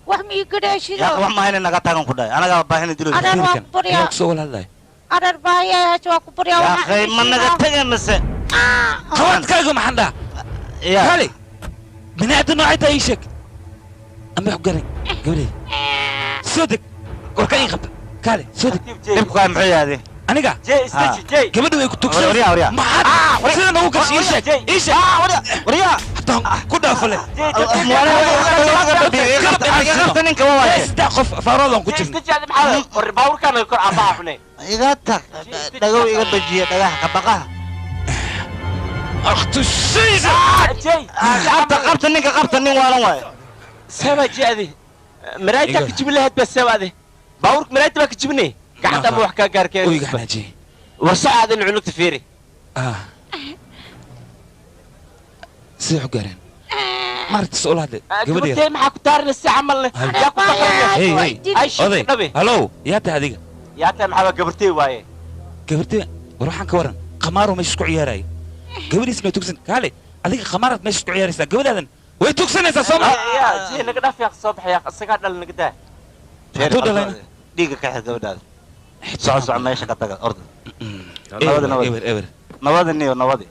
Wax ma ii gadheeshido. Yaa wax ma hayna naga taagan ku dhahay. Anaga baahina dilo. Areer waa ku baryaa. Yaa ku soo wala hadlay. Areer baahi ayaa hasha waa ku baryaa. Yaa akhay ma naga tagay mise. Qawadkaaga maxaan dhaha? Yaa. Kali. Bini'aadan noocay ii sheeg. Ama wax garan gabadhay. Soo deg. Warka ii qabta. Kali soo deg. Dhibku kaa muxuu yahay? Aniga. Jee istaji jee. Gabadhu way ku tugsan. Waryaa waryaa. Maxaad sida nagu gashay ii sheeg. Ii sheeg. Waryaa. Hataa ku dhaafale. Qabta ninka waa waayay. Saddex qof faaroodan ku jirna. Istaji maxaa war baabuurkaan kor abaha xunay. Iga tag. Dhagow iga bajiya dhagaha ka baqaha. Akhtu shayza. Jee. Qabta qabta ninka qabta nin waalan waay. Saba jeedi. Maraayta ka jibin lahayd bas saba adi. Baabuurka maraayta baa ka jibinay. Gacanta ma wax ka gaarkeen. Oy gaxnaaji. War socod in cunugta fiiri. Sidee u gaareen? Maaragta soo la hadlay. Gabadhay maxaa ku taarinaysa si camal leh? Yaa ku Hey hey. Oday. Hello, yaa tahay adiga. Yaa tahay maxaa gabartay waaye. Gabartay war waxaan ka waran qamaaro meesha isku ciyaarayay. Gabadhiis ma tugsan kaale adiga qamaarad meesha isku ciyaaraysaa gabadhaadan way tugsanaysaa soo ma? Yaa jee naga dhaaf yaa soo baxay isagaa dhal naga daa. Hadduu dhalayna dhiiga ka xir gabadhaada. Soco soco meesha ka taga orda. Nabadi nabadi. Eber eber. Nabadi niyo nabadi.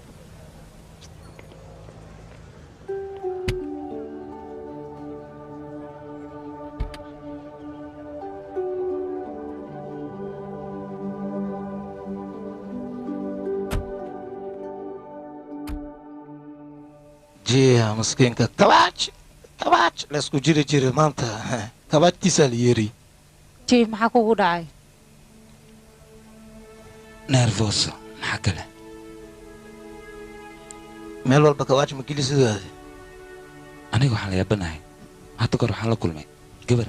Jiya miskiinka kabaaj kabaaj la isku jiri jiray maanta kabaajtiisaa la yeeri. Jee maxaa kugu dhacay? Nervoso maxaa kale? Meel walba kabaaj ma geli sidaadi. Aniga waxaan la yaabanahay hadda kahor waxaan la kulmay gabar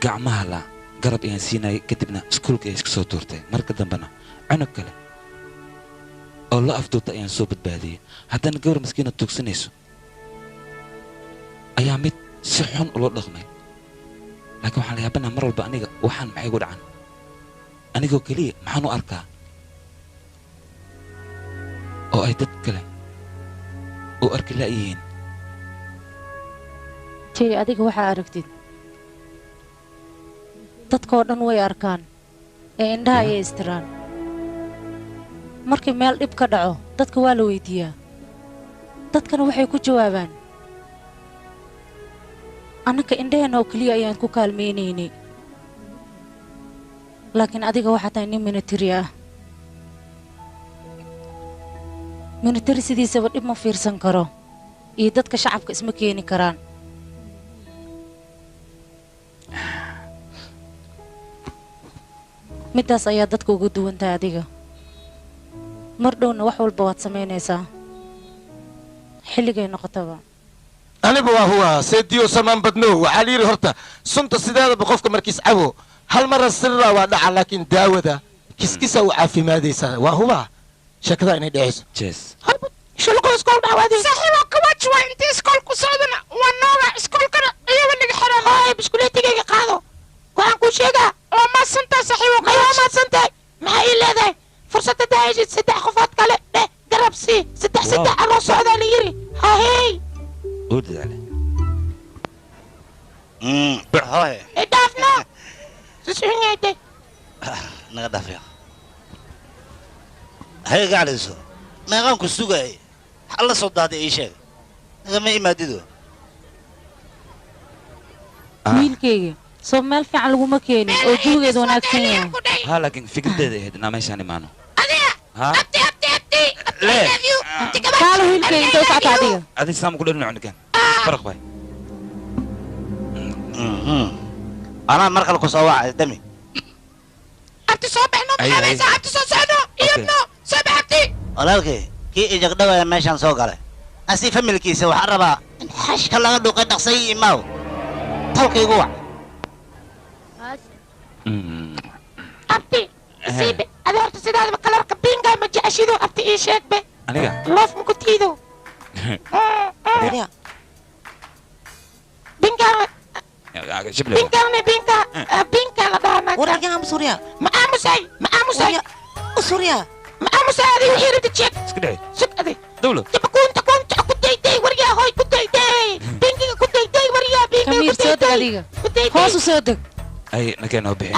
gacmaha la garab ayaan siinayay kadibna iskuulka ayay iska soo tuurtay marka dambena cunug kale oo la afduubta ayaan soo badbaadiyey haddana gabar maskiina tuugsanayso ayaa mid si xun ula dhaqmay laakiin waxaan la yaabanaha mar walba aniga waxaan maxay igu dhacan anigoo keliya maxaan u arkaa oo ay dad kale u arki la'yihiin. Jee adiga waxaa aragtid dadkoo dhan way arkaan ee indhaha ayay istiraan. Markii meel dhib ka dhaco dadka waa la weydiiyaa dadkana waxay ku jawaabaan annaka indhaheenna oo keliya ayaan ku kaalmaynaynay laakiin adiga waxaa tahay nin military ah. Military sidiisaba dhib ma fiirsan karo iyo dadka shacabka isma keeni karaan. Middaas ayaa dadka uga duwan tahay adiga. Mar dhowna wax walba waad samaynaysaa xilligay noqotaba. Anigu waa huwa seediyo samaan badno waxaa la yidhi horta sunta sideedaba qofka markiis cabo hal mara sirra waa dhaca laakiin daawada kiskisa u caafimaadaysaa waa huba sheekada inay dhacayso. Jees. Shulqo iskool dhawaadi. Saaxiibo kawaaj waa intii iskool ku socdana waa nooga iskoolkana iyaga naga xiran. Haay biskuleetigayga qaado. Waxaan kuu sheegaa waa maadsantahay saaxiibo kawaaj. Waa maadsantahay. Maxaa ii leedahay? Fursadda daahishid saddex qofood kale dheh garab sii saddex saddex aloo socdaa la yiri. Hahey. Uu dadaale. Hooye. Idhaafno. Sisuxunyayde. Naga dhaaf yaa. Hay gaclayso. Meeqaan ku sugayay. Alla soo daaday ii sheeg. Nagama imaadido. Wiilkayga soo meel fiican laguma keenin oo jawigeedu wanaagsan yahay. Haa laakiin fikraddeeda ahayd inaan meeshaan imaano. Adiga. Abti abti abti. Lee. Kaalo wiilkayga intee u socota adiga? Adiga saama ku dhalin cunugan. Faraq bay. Anaa mar kale ku soo wacay dami. Soo baxno maxaa abti soo socno iyadno soo bax abti. Walaalkay kii ijagdhawaya meeshaan soo galay asi familkiisa waxaan rabaa in xashka laga dhuuqay dhaqsay imaaw tolkaygu wac. Abti siibe adi horta sidaadaba kalarka binga ma jeceshido abti ii sheeg be. Aniga loof ma ku tiido binga binga binga binga la dhahaa. Wararka aamus waryaa. Ma aamusay ma aamusay surya ma aamusay adi wixii rabta sheeg. Iska dhacay sug adi dawlo kunta kunta ku dayday waryaa hoy ku dayday bingiga ku dayday waryaa bingiga kamiir ku soo deg dayday adiga hoos u soo deg. Ay nakeen oo bixin.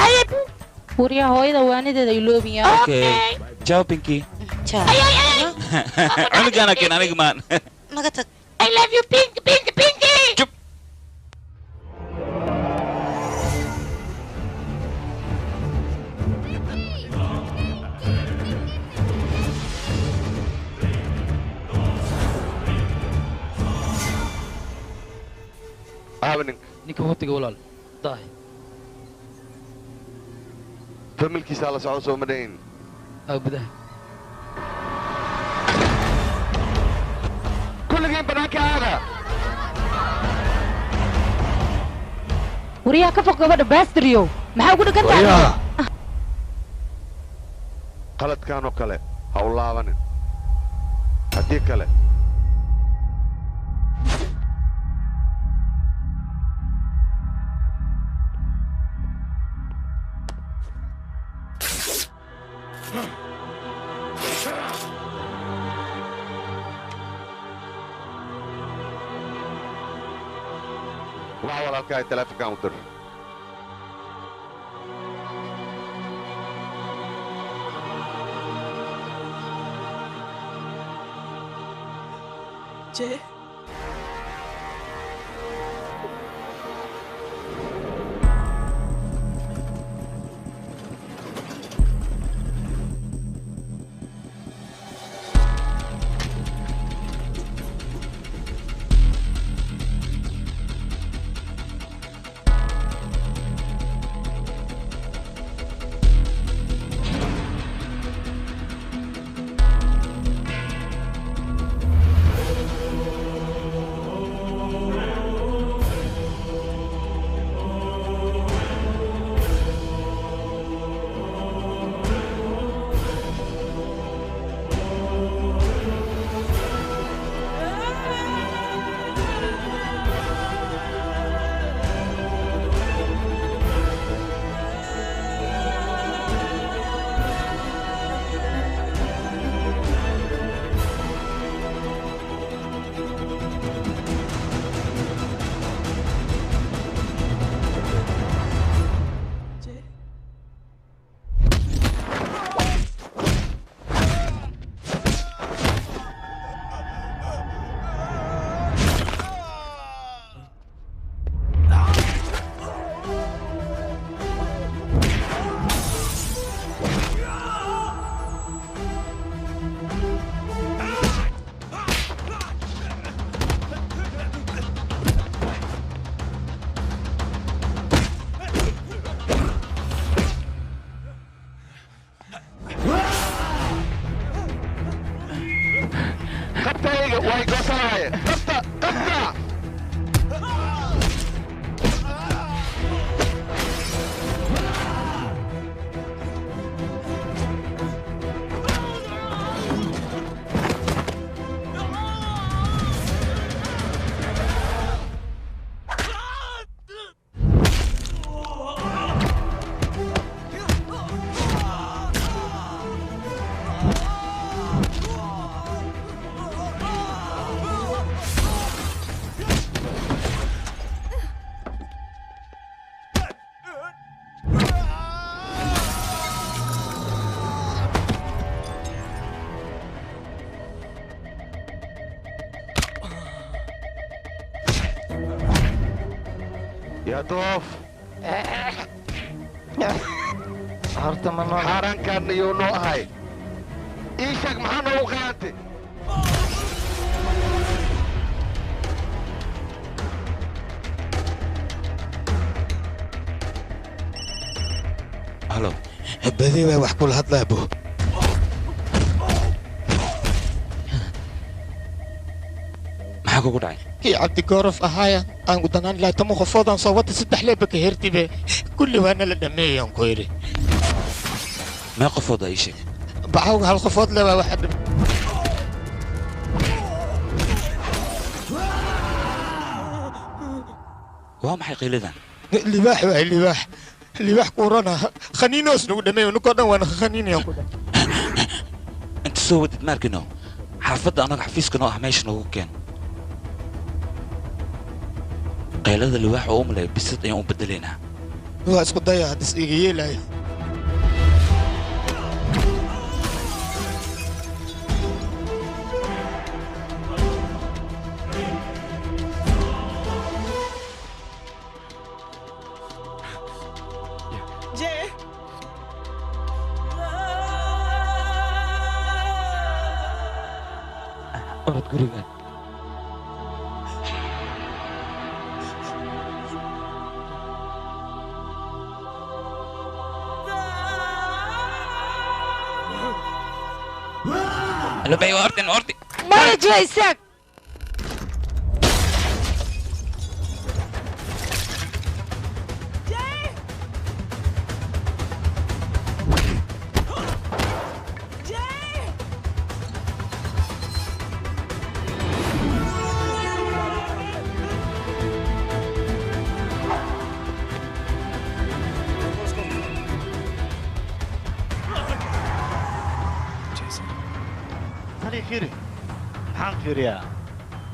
Waryaa hooyada waanideeda iloobiyaa. Okay, ciao Pinky. Cunugaana keen aniga maan. Naga tag. I love you pink pink pinky. Aabe ninka ninka watiga walaal daahi familkiisa la socdo soo ma dhayn aa gudaha kulligiin banaanka aada. Waryaa ka fog gabadha bastriyow maxaa ugu dhagan tahay? Qaladkan oo kale ha u laabanin haddii kale waxa walaalkahay teleefonkan u dir. Jay. Way goosanaaye qabta qabta. يا doof horta ma nool xaaraankaan iyuu noo ahay ii sheeg maxaa noogu khiyaantay. Halo. Badi waa wax kula hadlaa bo. Maxaa kugu dhacay? Kii Cabdigorof ahaaya aan u danaan lahay 10 qofoodaan soo wata 3 leeba ka hertibe kulli waana la dhameeyaan ku yidhi. Mee qofood ii sheeg? Bacawga 1 qofood le waa waxa dhib. Waa maxay qiiladan? Libaax waay, libaax. Libaax kuurana khaniinoos nagu dhameeyo ninkoo dhan waana khaniinayaan ku dhahay. Inta soo wadid maarkino xaafadda annaga xafiiska noo ah meesha noogu keen. Qaylada libaax oo u maleeyo bisad ayaan u bedelaynaa. Waa isku daya haddis iga yeelayo. Orod guriga. Lubay waa ordin ordi. Maya jee istaag.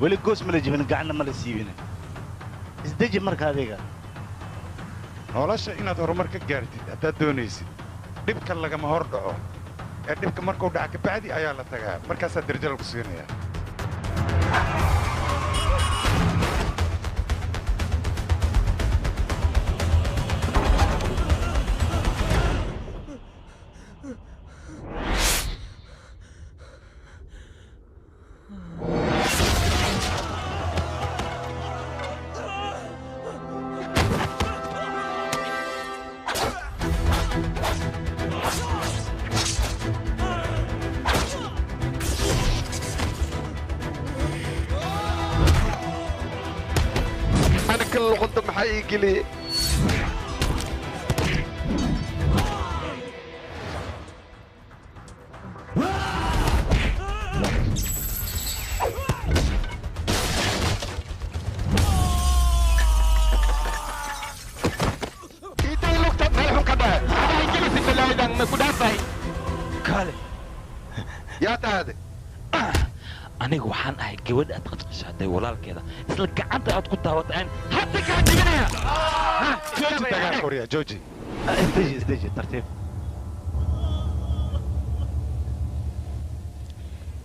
Weli goos ma la jibin, gacanna ma la siibin. Isdeji marka adiga. Nolosha inaad horumar ka gaartid haddaad doonaysid dhibka lagama hor dhaco. Ee dhibka markuu dhaca kabacdi ayaa la tagaa, markaasaa darajo lagu siinayaa. Aniga waxaan ahay gabadha aad qasqashaatay walaalkeeda isla gacanta aad ku taawataan hadda kaa jibinaya. Jooji dagaalka waryaa, jooji. Isdeji, isdeji, tartiib.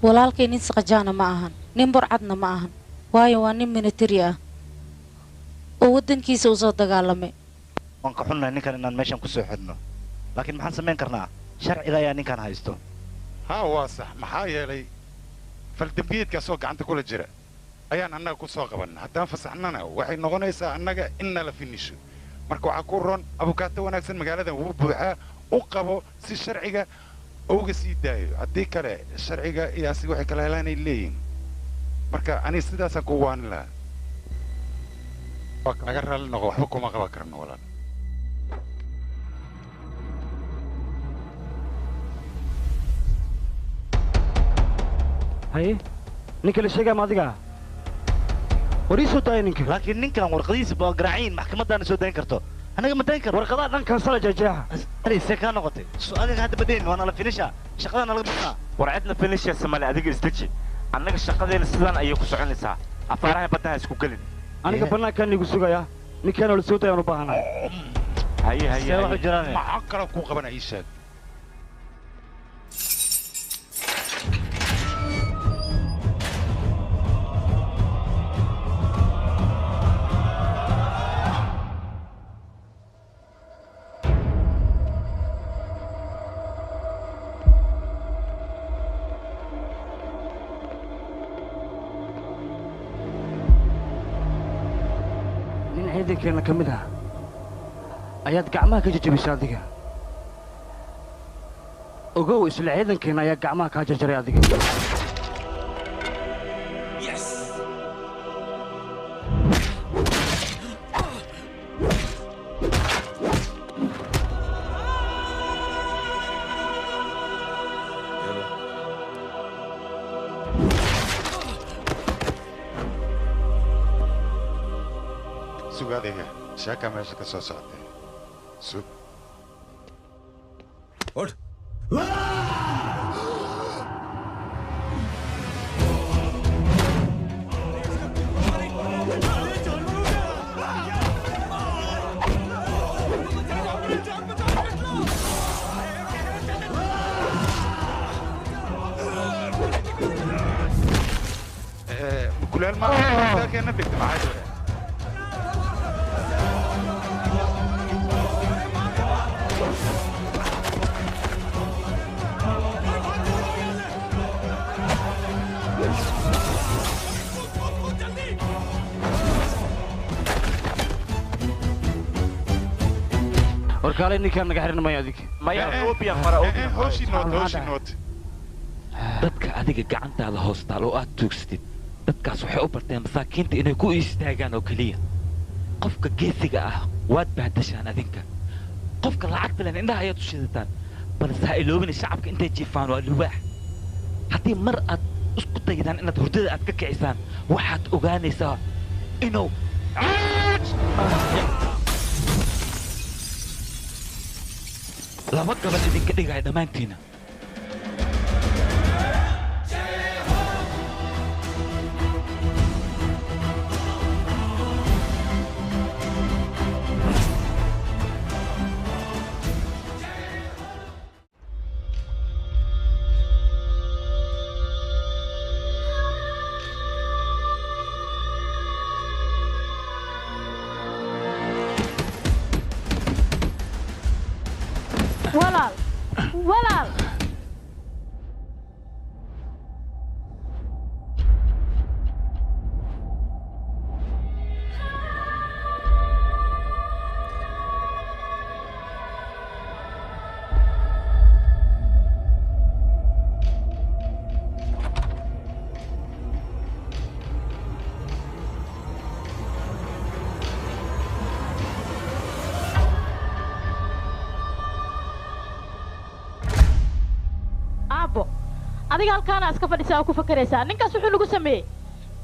Walaalkay nin saqajaana ma ahan, nin burcadna ma ahan, waayo waa nin military ah oo waddankiisa u soo dagaalamay. Waan ka xunnahay ninkan inaan meeshan ku soo xidhno, laakiin maxaan samayn karnaa? Sharciga ayaa ninkan haysto. Haa waa sax, maxaa yeelay faldambiyeedkaasoo gacanta kula jira ayaan annaga ku soo qabanna. Haddaan fasaxnana waxay noqonaysaa annaga in nala finisho. Marka waxaa ku roon abukaato wanaagsan magaaladan wuu buuxaa, u qabo si sharciga uga sii daayo. Haddii kale sharciga iyo asiga waxay kala helaanay leeyihin. Marka aniga sidaasaan ku waanin lahaa. Waa naga raalli noqo, waxba kuma qaban karno walaal. Haye ninka la sheegaya ma adiga? War ii soo daaya ninka. Laakiin ninkan warqadihiisa waa garaaciin, maxkamadaana soo dayn karto. Anaga ma dayn karno. Warqadaha dhan kansala jeexjeexa. Ali see kaa noqotay? Su-aaliga hadda badayn waa nala finisha. Shaqada nalaga bixinaa. War cidna finishaysa male, adiga isdeji. Annaga shaqadeena sidaan ayay ku soconaysaa. Afaaraha badda ha isku gelin. Aniga bannaankaan igu sugayaa. Ninkaan la soo daayaan u baahanahay. Haye haye. See wax u jiraan? Maxaa kaloo kuu qabanaya ii sheeg. Nin ciidankeena ka mid ah ayaad gacmaha ka jajabisay adiga. Ogow isla ciidankeena ayaa gacmaha kaa jarjaray adiga. Sug adiga, sheeka meesha ka soo socotay. Sug. Kuleel ma keena dhigta maxaa jira? Warkaalay ninkaan naga xiran maya adig. Maya obiya fara obiya. Hooshi noot, hooshi noot. Dadka adiga gacantaada hoostaal oo aad tuugsatid, dadkaas waxay u barteen masaakiinta inay ku istaagaan oo keliya. Qofka geesiga ah waad bahdashaan adinka. Qofka lacagta leh indhaha ayaad u shidataan. Balse ha iloobin shacabka intay jiifaan waa libaax. Haddii mar aad isku daydaan inaad hurdada aad ka kicisaan, waxaad ogaanaysaa inuu laba gabal idinka dhigaya dhammaantiina. Walaal, walaal. Adiga halkaana iska fadhisaa oo ku fakaraysaa. Ninkaas wuxuu nagu sameeyey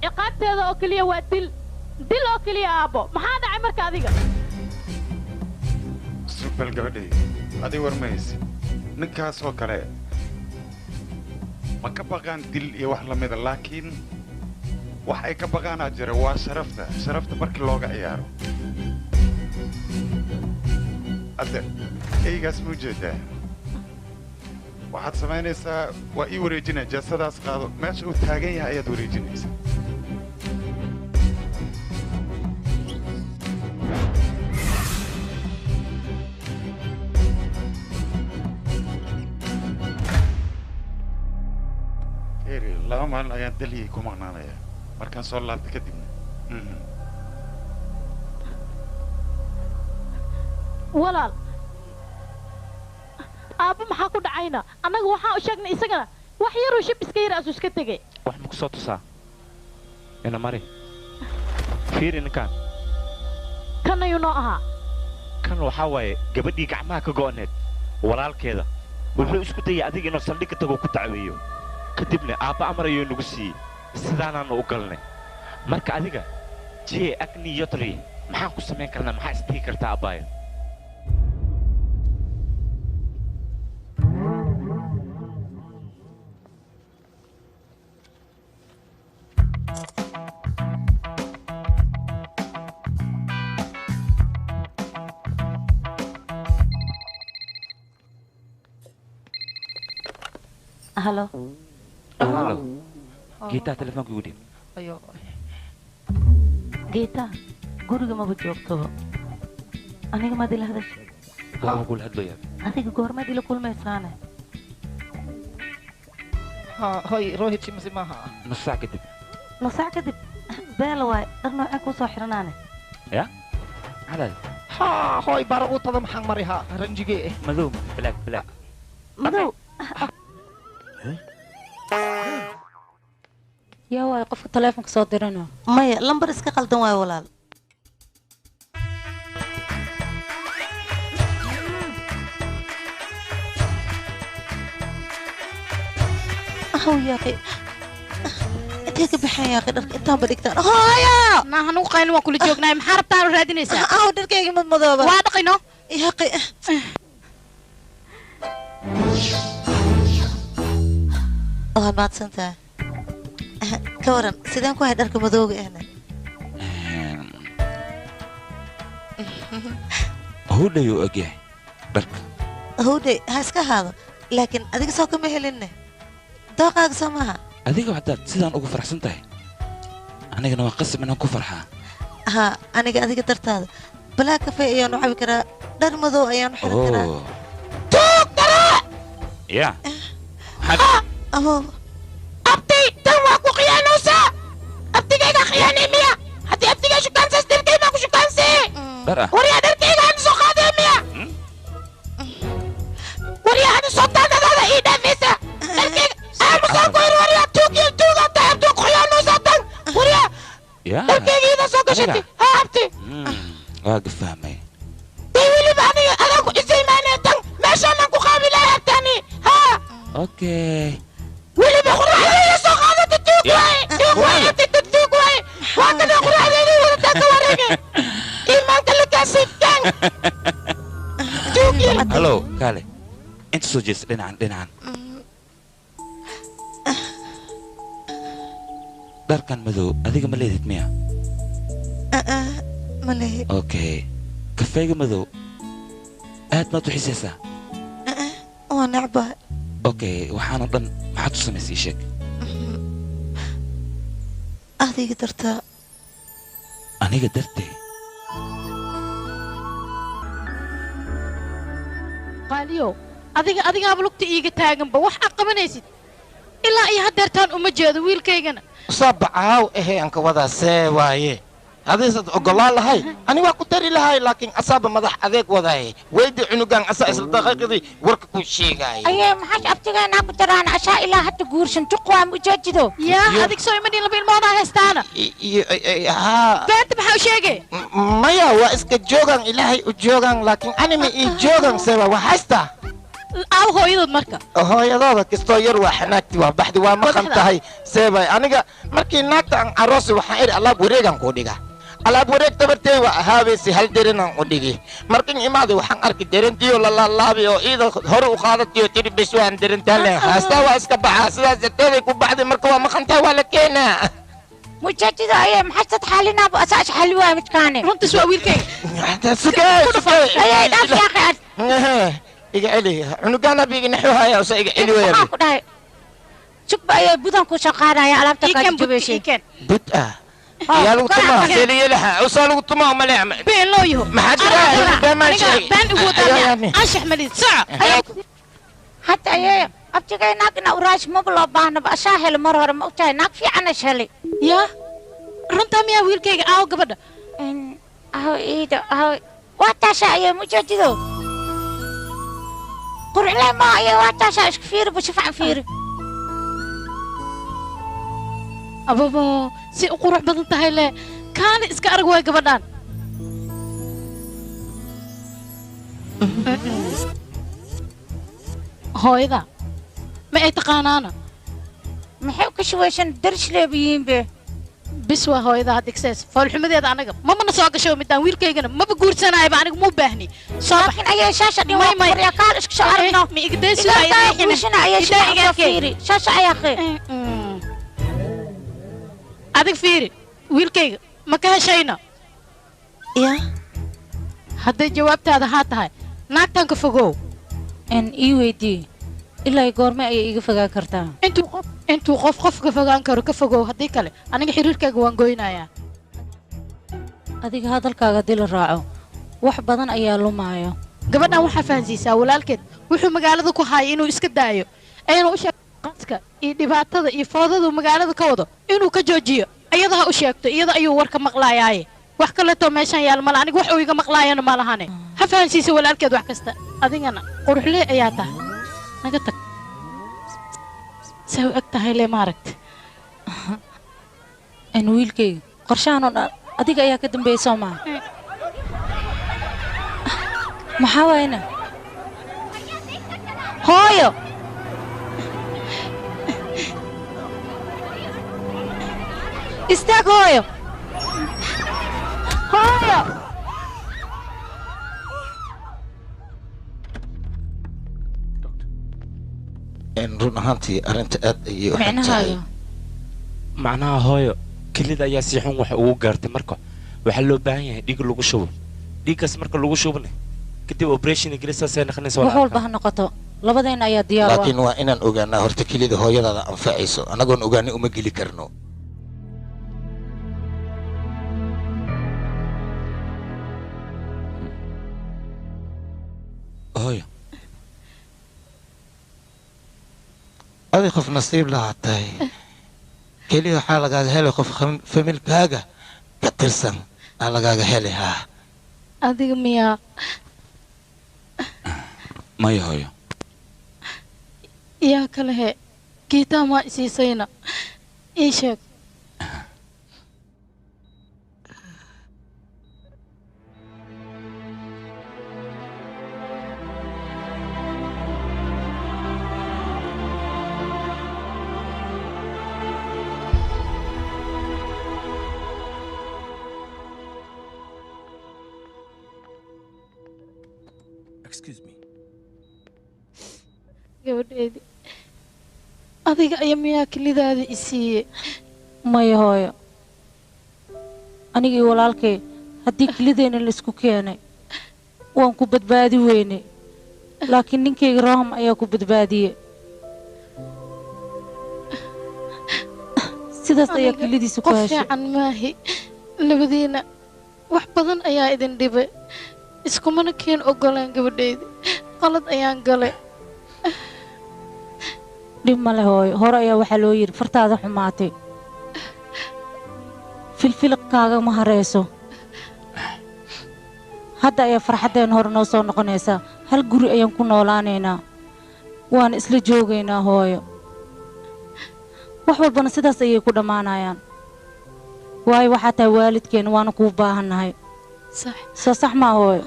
ciqaabteeda oo keliya waa dil, dil oo keliya aabbo. Maxaa dhacay marka adiga? Sugbal gabadhay, adiga war mayse. Ninkaas oo kale ma ka baqaan dil iyo wax lamida, laakiin wax ay ka baqaanaa jira waa sharafta. Sharafta markii looga ciyaaro. Hadda eygaas ma ujeedaa? Waxaad samaynaysaa waa ii wareejinaya, jeesadaas qaado, meesha uu taagan yahay ayaad wareejinaysaa. Eri, 2 maalin ayaan Delhi ku maqnaanayaa. Markaan soo laabta kadibna. Walaal, aabbo maxaa ku dhacayna? Annaga waxaan u sheegnay isagana wax yaruu shib iska yar asuu iska tegey. Wax ma ku soo tusaa? Ina mari. Fiiri ninkaan. Kan ayuu noo ahaa. Kan waxaa waaye gabadhii gacmaha ka go'oneed walaalkeeda. Wuxuu isku dayay adiga inuu saldhig ka tago ku dacweeyo. Kadibna aabba amar ayuu nagu siiyey. Sidaanaanu u galnay. Marka adiga jee agni yotri maxaan ku samayn karnaa? Maxaa isdhihi kartaa abbaayo? Halo. Halo. Geeta telefoonka igu dhiib. Ayo. Geeta, guriga maba joogtoba. Aniga maad ila hadashay? Waa kula hadlayaa. Adiga goormaad ila kulmaysaane? Hoy, Rohit mase maaha. Nus saac kadib. Nus saac kadib? Beel waay, dhar noocee kuu soo xiranaane? Ya? Maxaa? Ha, hoy, bara u tada maxaan mari ha, ranjige. Madow, black, black. Madow? Yaa waay qofka taleefonka soo dirana? Maya, lambar iska qaldan waayo walaal. Aw yaaqi, intee ka baxeen yaaqi dharka intaanba dhigtaan hooyo? Naa hanugu qaylin, waan kula joognaay. Maxaa rabtaa oo raadinaysaa? Aw dharkayga madmadooba. Waa dhaqino. Yaaqi, waad mahadsan tahay. Ka waran sideen ku hay dharka madooga ahna? Hudhayuu ogyahay dharka. Howdhay ha iska ahaado, laakiin adiga soo kama helinne, dooqaaga soo maaha. Adiga haddaad sidaan ugu faraxsan tahay, anigana waa qasab inaan ku farxaa. Haa, aniga adiga dartaada balaa kafee ayaanu cabi karaa, dhar madow ayaanu xiran karaa. Oh ya. Abo. Abtay, tan waa ku khiyaanaysaa. Abtigayga khiyaanay miya? Haddii abtigay shukaansays, dharkay baa ku shukaansee. Dhar ah. Waryaa, dharkayga hada soo qaadee miya? Waryaa, hada soo taadadaada ii dhaafaysa dharkayga aamusaan ku yiri. Waryaa, tuugiyo tuugaa tahay, abtuu ku khiyaanaysaa tan. Waryaa, ya dharkayga iida soo gashatay. Haa abti. Waa gafahmay. Dee weliba aniga adaan ku isaymaanee, tan meeshaanaan ku qaabilay abtani. Haa. Okay. Weliba quraacdayda soo qaadata. Tuug waaye, tuug waaye abti, tuug waaye. Waa kana quraacdayda wadataa ka wareege iimaanka lakaasiiftaan tuug yar. Hallo, kaale inta soo jeesta, dhinacan dhinacan. Dharkan madow adiga ma leedid miya? Ma lehi. Okay, kafeega madow aad maad u xiisaysaa? Waa necbahay. Okay, waxaanoo dhan maxaad u samaysay? Ii sheeg. Adiga dartaa. Aniga dartee? Qaaliyo, adiga adigaaba lugta iiga taaganba wax aad qabanaysid ilaa iyo haddeertaan uma jeedo wiilkaygana. Sabacaaw ehe, aan ka wadaa see waaye, haddaysad ogolaan lahay ani waa ku dari lahay, laakiin asaaba madax adeeg wadaay. Weydi cunugan, asaa isla daqiiqadii warka ku sheegaya. Ayee, maxaa abtigeenaa ku daraan ashaa ilaa hadda guursan juqwaa mujeejido? Yaa, adig soo imadhin laba ilmoodaa haystaana. Haa. Beenta maxaa u sheegay? Maya, waa iska joogan, ilaahay u joogan, laakiin anima ii joogan sewa waa haystaa. Aaw hooyadood marka? Hooyadooda kastoo yar waa xanaagti, waa baxdi, waa maqan tahay seebay. Aniga markii naagta aan aroosi waxaan idhi alaab wareegan kuu dhiga, alaab wareeg tabartee waa ahaabaysi, hal derinaan u dhigi. Markin imaaday waxaan arki derentiyo lalaalaabi oo iida hore u qaadatiyo tiri bes waan derintaan leen haastaa, waa iska baxaa. Sidaas darteeday ku baxday. Marka waa maqan tahay, waa la keenaa. Mujeejido ayee, maxaa sad xaalinaaba asaa xali waaya midkaane. Runtiis waa wiilkayga. Sugee sugee. Ayee, dhaaf yaaqi ad. Iga celi cunugaan, abiga naxuhaya usa iga celi waya. Maxaa ku dhahay? Sugba ayee, budan ku soo qaadaya alaabta kaa jabeyshay. Bud ah yaa lagu tumaa seliyelaha usaa lagu tumaa umaleecma. Been loo yaho. Maxaa jira? Been maan sheegay. Been ugu wadaamiya anshax malid soco. Hadda ayee, abtigay naag ina uraash maba loo baahnaba, asaa helay mar hore. Ma ogtahay naag fiican ash helay? Yaa, runtaa miyaa wiilkayga? Aaw gabadha? Aw iida, aw waa taasha ayee. Mujeejido qurxle ma ayee, waa taasha. Isku fiiri bu, si fiican fiiri. Ababo, si u qurux badan tahay le, kaana iska arag waay gabadhaan. Hooyada ma ay taqaanaana? Maxay u kashuwaysan darisleeba yihiin be. Bis waa hooyada hadda igsees foolxumadeeda anaga mamana soo gasho midaan. Wiilkaygana maba guursanayaba, aniga muu baahni. Soo bax. Laakiin ayee shaasha dhin waa qorya, kaal isku soo aragno. Ma igdaysu. Ayee shaasha fiiri, shaasha ayaa qee. Adig fiiri wiilkayga, ma ka heshayna? Ya. Hadday jawaabtaada haa tahay, naagtan ka fogow. N ii weydii, ilaa goorme ayay iga fogaan kartaa? Intuu qof qof ka fogaan karo ka fogow, haddii kale aniga xiriirkayga waan goynayaa. Adiga hadalkaaga haddii la raaco wax badan ayaa lumaayo. Gabadhan waxaa fahansiisaa walaalkeed wuxuu magaalada ku haaya inuu iska daayo, ayna u sheeg qaska iyo dhibaatada iyo foodadu magaalada ka wado inuu ka joojiyo. Iyada ha u sheegto, iyada ayuu warka maqlaayaaye. Wax kaleetoo meeshan yaal mala, aniga wax uu iga maqlaayana ma lahane. Ha fahansiisa walaalkeed wax kasta. Adigana quruxlee ayaa tahay, naga tag. Say u eg tahay le maaragta. En wiilkayga qorshahan oo dhan adiga ayaa ka dambeeyay soo maaha? Maxaa waayna? Hooyo! Istaag hooyo! Hooyo! Run ahaantii arrinta aad ayay u xun tahay. Macnaha hooyo kelida ayaa si xun wax ugu gaartay. Marka waxaa loo baahan yahay dhiig lagu shubo, dhiiggaas marka lagu shubana kadib operation gelisaasay noqonaysa. Wax walba ha noqoto, labadeena ayaa diyaar u ah. Laakiin waa inaan ogaanaa horta kelida hooyadaada anfacayso, annagoon ogaanay uma geli karno. Hooyo, adi qof nasiib lahaa tahay, keliya waxaa lagaaga helay qof familkaaga ka tirsan aa lagaaga helay haa. Adiga miyaa? Maya hooyo. Yaa kale he? Geetaa maa isiisayna? Ii sheeg. Excuse me. Gabadheedii, adiga ayaa miyaa kelidaada i siiyey? Maya hooyo, anigii walaalkay haddii kelideenna la isku keenay waan ku badbaadi weynay, laakiin ninkayga Roham ayaa ku badbaadiyey. Sidaas ayaa Aniga kelidiisa ku qof heshay. Fiican maahi. Labadiina wax badan ayaa idin dhibay, iskumana keen ogolaan. Gabadheydi, qalad ayaan galay. Dhib ma leh hooyo, hore ayaa waxaa loo yidhi fartaada xumaatay filfiliqkaaga ma harayso. Hadda ayaa farxaddeen hore noo soo noqonaysaa. Hal guri ayaan ku noolaanaynaa, waana isla joogaynaa hooyo. Wax walbana sidaas ayay ku dhammaanayaan, waayo waxaa tahay waalidkeen, waana kuu baahannahay. Sax. Soo sax maa hooyo?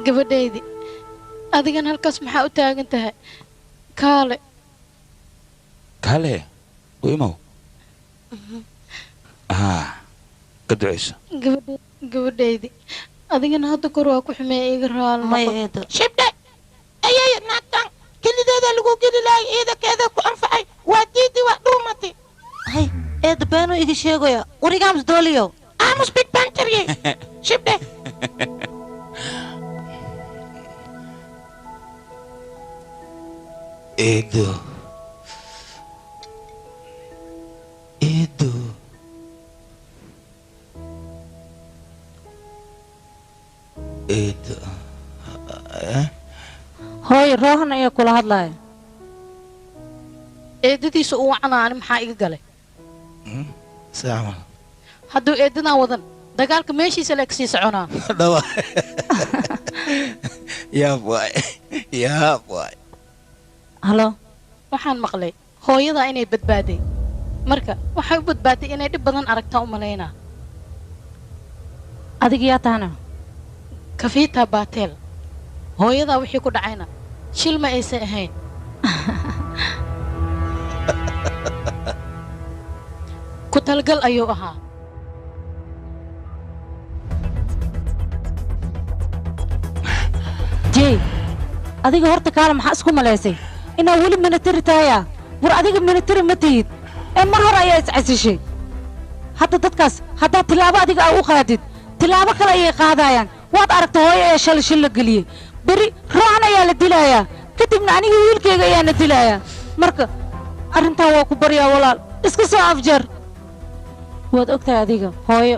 Gabadhaydi, adigan halkaas maxaa u taagan tahay? Kaale. Kaale u imow, haa, ka ducayso. Gabadhaydi, adigana hadda kor waa ku xumeeya, iga raali noqo. Shibdhe ayay naagtan kelideeda lagu geli lahay, ciidankeeda ku anfacay waa diidi, waa dhuumatay. Hay eedda, beenuu iga sheegaya. Wariga aamus dooliyo. Aamus big bantarye. Shibdhe. Eedo, eedo, eedo, eh? Hooyo, Roohan ayaa kula hadlaya. Eedadiisa u wacanaa, ani maxaa iga galay? See camal? Hadduu eedadan wadan dagaalka meeshiisa leeg sii soconaa. Dhawa yaab waay, yaab waay. Halo. Waxaan maqlay hooyadaa inay badbaaday. Marka waxay u badbaaday inay dhib badan aragtaa u malaynaa. Adiga yaa tahana? Kafiitaa baateel. Hooyadaa wixii ku dhacayna shil ma aysan ahayn. Ku talgal ayuu ahaa. Jey, adiga horta kaale, maxaa isku malaysay inaa weli military tahaya? War adiga military ma tihid ee mar hore ayaa iscasishay. Hadda dadkaas haddaad tilaabo adiga aa u qaadid, tilaabo kale ayay qaadayaan. Waad aragta, hooyo ayaa shalay shil la geliyey, beri Roohan ayaa la dilayaa, kadibna aniga wiilkayga ayaana dilayaa. Marka arrintan waa ku baryaa walaal, iska soo afjar. Waad ogtahay adiga hooyo,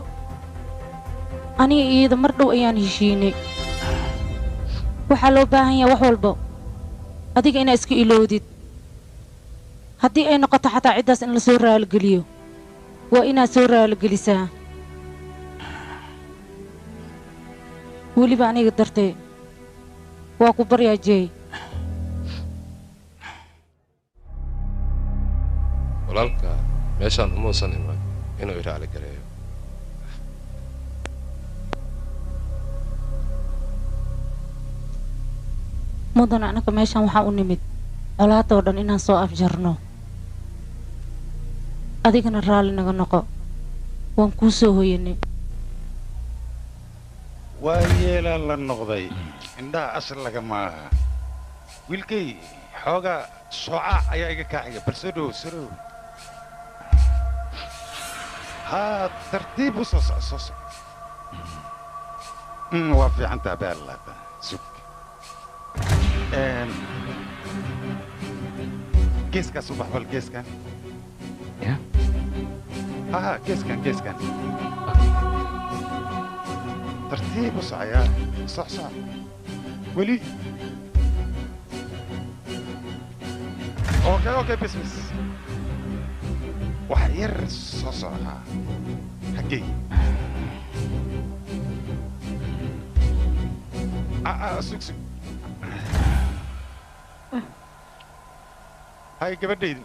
aniga iyada mar dhow ayaan heshiinay. Waxaa loo baahan yahay wax walba adiga inaa iska iloodid. Haddii ay noqoto xataa ciddaas in la soo raaligeliyo, waa inaad soo raaligelisaa weliba aniga dartay. Waa ku baryaa Jay. Walaalka meeshaan umuusan iman inuu i raali gareeyo. Mudan, anaka meeshaan waxaa u nimid colaadoo dhan inaan soo afjarno. Adigana raalli naga noqo, waan kuu soo hoyanay. Waa yeelaa la noqday, indhaha ashar lagama aha. Wiilkay, xoogaa shoocaac ayaa iga kaaxiga. Bal soo dhowow, soo dhowow. Haa, tartiib u soo soco, soo soco. Waa fiicantaa beellaata. Sug. Geeskaas u bax, bal geeskan. Ha, geeskan, geeskan. Tartiib u socoyaa. Soc, soc weli. Okay, okay, bes, bes. Wax yar soo socdaa xaggey. Sug, sug. Hay, gabadhaydu,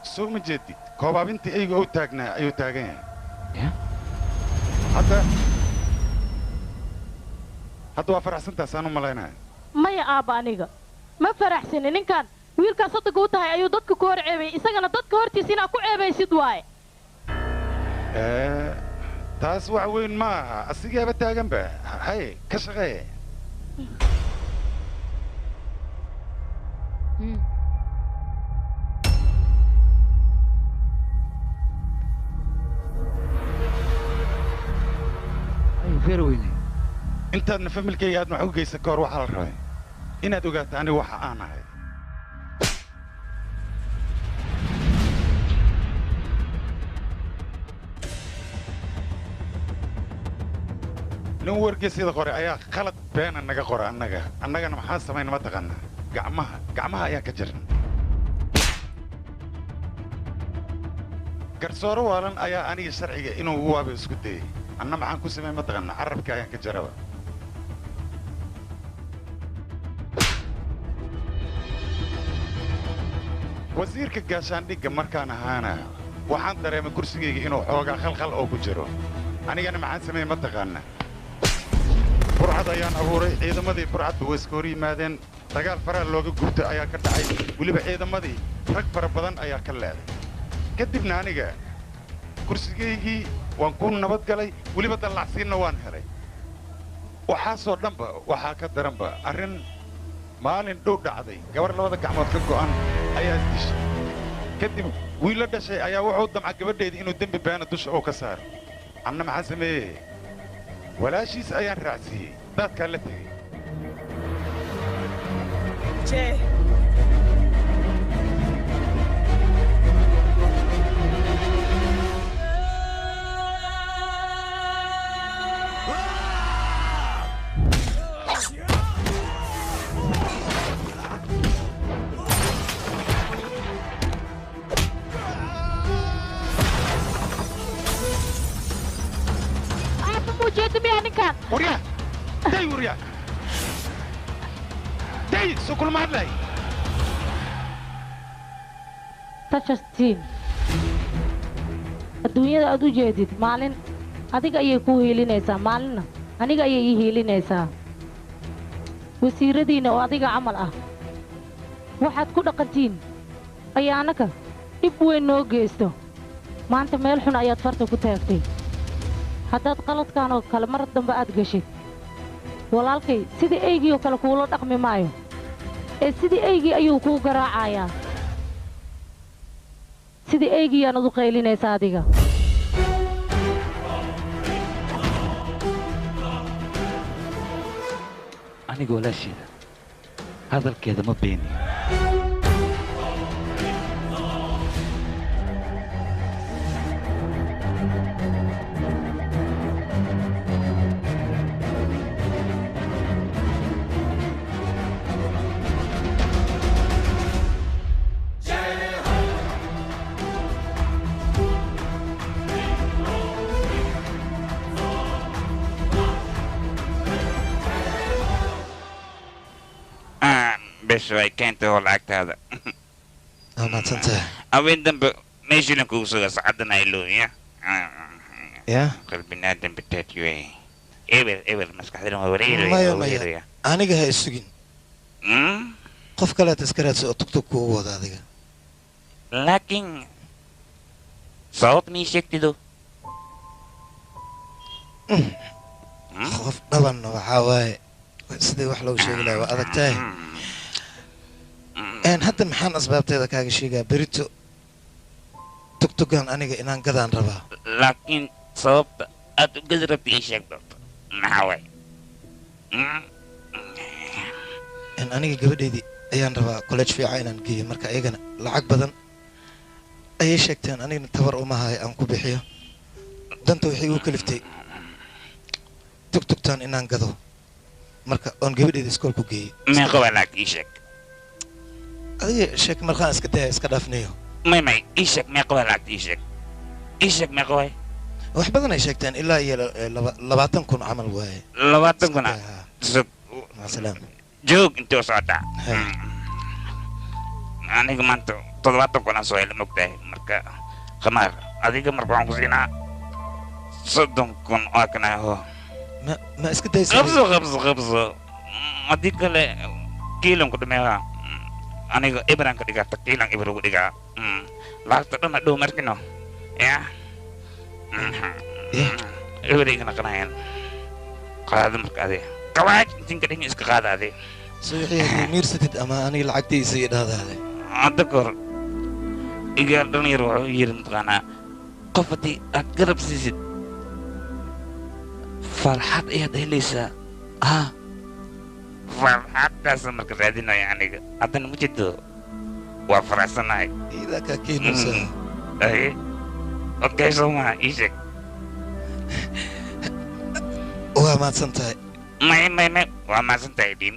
soo ma jeedid koobaabintii eyga u taagnaa ayuu taagan yahay hadda. Hadda waa faraxsantaasaan u malaynaya. Maya aabba, aniga ma faraxsani. Ninkan wiilkaas soddonka u tahay ayuu dadka ku hor ceebayay, isagana dadka hortiisa inaad ku ceebaysid waaye. Taas wax weyn ma aha, asigaaba taaganba. Hay, ka shaqeeye. Intaadna familkayga aad wax u geysan ka hor, waxaa la rabay inaad ogaato aniga waxa aan ahay. Nin wargeysyada qoray ayaa khalad beena naga qora annaga. Annagana maxaa samayna ma taqaanaa? Gacmaha, gacmaha ayaan ka jiran. Garsoore waalan ayaa aniga sharciga inuu ugu waaba isku dayay. Anna maxaan ku samey ma taqaanaa? Carabka ayaan ka jaraba. Wasiirka gaashaandhigga markaan ahaana waxaan dareemay kursigayga inuu xoogaa khalkhal oo ku jiro. Anigana maxaan sameeyey ma taqaanaa? Burcad ayaan abuuray. Ciidamadii burcadba way iska hor yimaadeen. Dagaal faraha looga gubtay ayaa ka dhacay. Weliba ciidamadii rag fara badan ayaa ka leeday. Kadibna aniga kursigaygii waan ku nabad galay, weliba dallacsiinna waan helay. Waxaasoo dhanba waxaa ka daranba arrin maalin dhow dhacday. Gabar labada gacmood ka go'an ayaa isdishay. Kadib wiil la dhashay ayaa wuxuu damca gabadheedii inuu dembi beena dusha uu ka saaro. Anna maxaan sameeyey? Walaashiis ayaan raacsiiyey, daadkaa la tegey. Jay. Aabba, muu jeeda miyaa ninkan? Waryaa, day, waryaa, day, soo kulma hadlay. Tachastiin, adduunyada aad u jeedid maalin adiga ayay kuu hiilinaysaa, maalinna aniga ayay ii hiilinaysaa. Wasiiradiinna oo adiga camal ah waxaad ku dhaqantiin ayaa annaga dhib weyn noo geysto. Maanta meel xun ayaad farta ku taagtay. Haddaad qaladkan oo kale mar dambe aad gashid, walaalkay sidii eygii oo kale kuula dhaqmi maayo, ee sidii eygii ayuu kuu garaacayaa. Sidii eygiiyaanad u qaylinaysaa adiga. Aniga walaasheeda hadalkeeda ma beeniyo. Bes way keentay oo lacagtaada. Waa mahadsantahay. Haween dambe meeshiilan kugu sugaa saacaddan ha iloobiya. Ya? Qalbinaadan bataatiyo. Eber eber maskaxdana waa wareeraya. Maya waa maya wareeraya. Aniga ha isugin. Qof kaleet iska raadso oo tugtug kuugu wada adiga. Laakiin sabab mii sheegtido. Qof dhabanna waxaa waaye sidii wax loogu sheegi lahaa waa adag tahay. Een hadda maxaan asbaabteeda kaaga sheegaa berito tugtugan aniga inaan gadaan rabaa. Laakiin sababta aad u gadi rabta ii sheeg doonto. Maxaa waay? Een aniga gabadhaydii ayaan rabaa college fiican inaan geeyo marka iyagana lacag badan ayay sheegteen anigana tabar uma hayo aan ku bixiyo. Danta waxay igu kaliftay tugtugtaan inaan gado marka oon gabadhayda iskoolku geeyey. Meeqa waa lacag ii sheeg. Adiga sheek markaan iska daya iska dhaafnayo. May may ii sheeg meeqa waa lacagta ii sheeg. Ii sheeg meeqa waay? Wax badan ay sheegteen ilaa iyo 20,000 camal waaye. 20,000 ah. Sug. Maca salaama. Joog intee u socotaa? Aniga maanta 70,000 aan soo helay mogtahay marka khamaar adiga marka waxaan ku siinaa 30,000 waa kana aho. Ma iska daysa. Qabso qabso qabso. Haddii kale kiilan ku dhameeyaa. Aniga ibran ka dhigaa takiilan ibir ugu dhigaa. Lacagta dhan hadhow markino. Ya. Ibir igana qanayaan. Qaado marka adiga. Kawaaj intiin ka dhigin iska qaada adiga. Suuxii haddii miirsatid ama aniga lacagtiisa ii dhahdaade. Hadda kahor igaar dhalinyar wuxuu yiri mataqaanaa qof haddii aad garab siisid farxad ayaad helaysaa. Ah, farxaddaasa marka raadinaya aniga haddana ma jeedo waa faraxsanahay. Iidaa kaa keenaysaa. Aye, okay soo maha ii sheeg. Waa mahadsan tahay. May may may waa mahadsan tahay dhiin.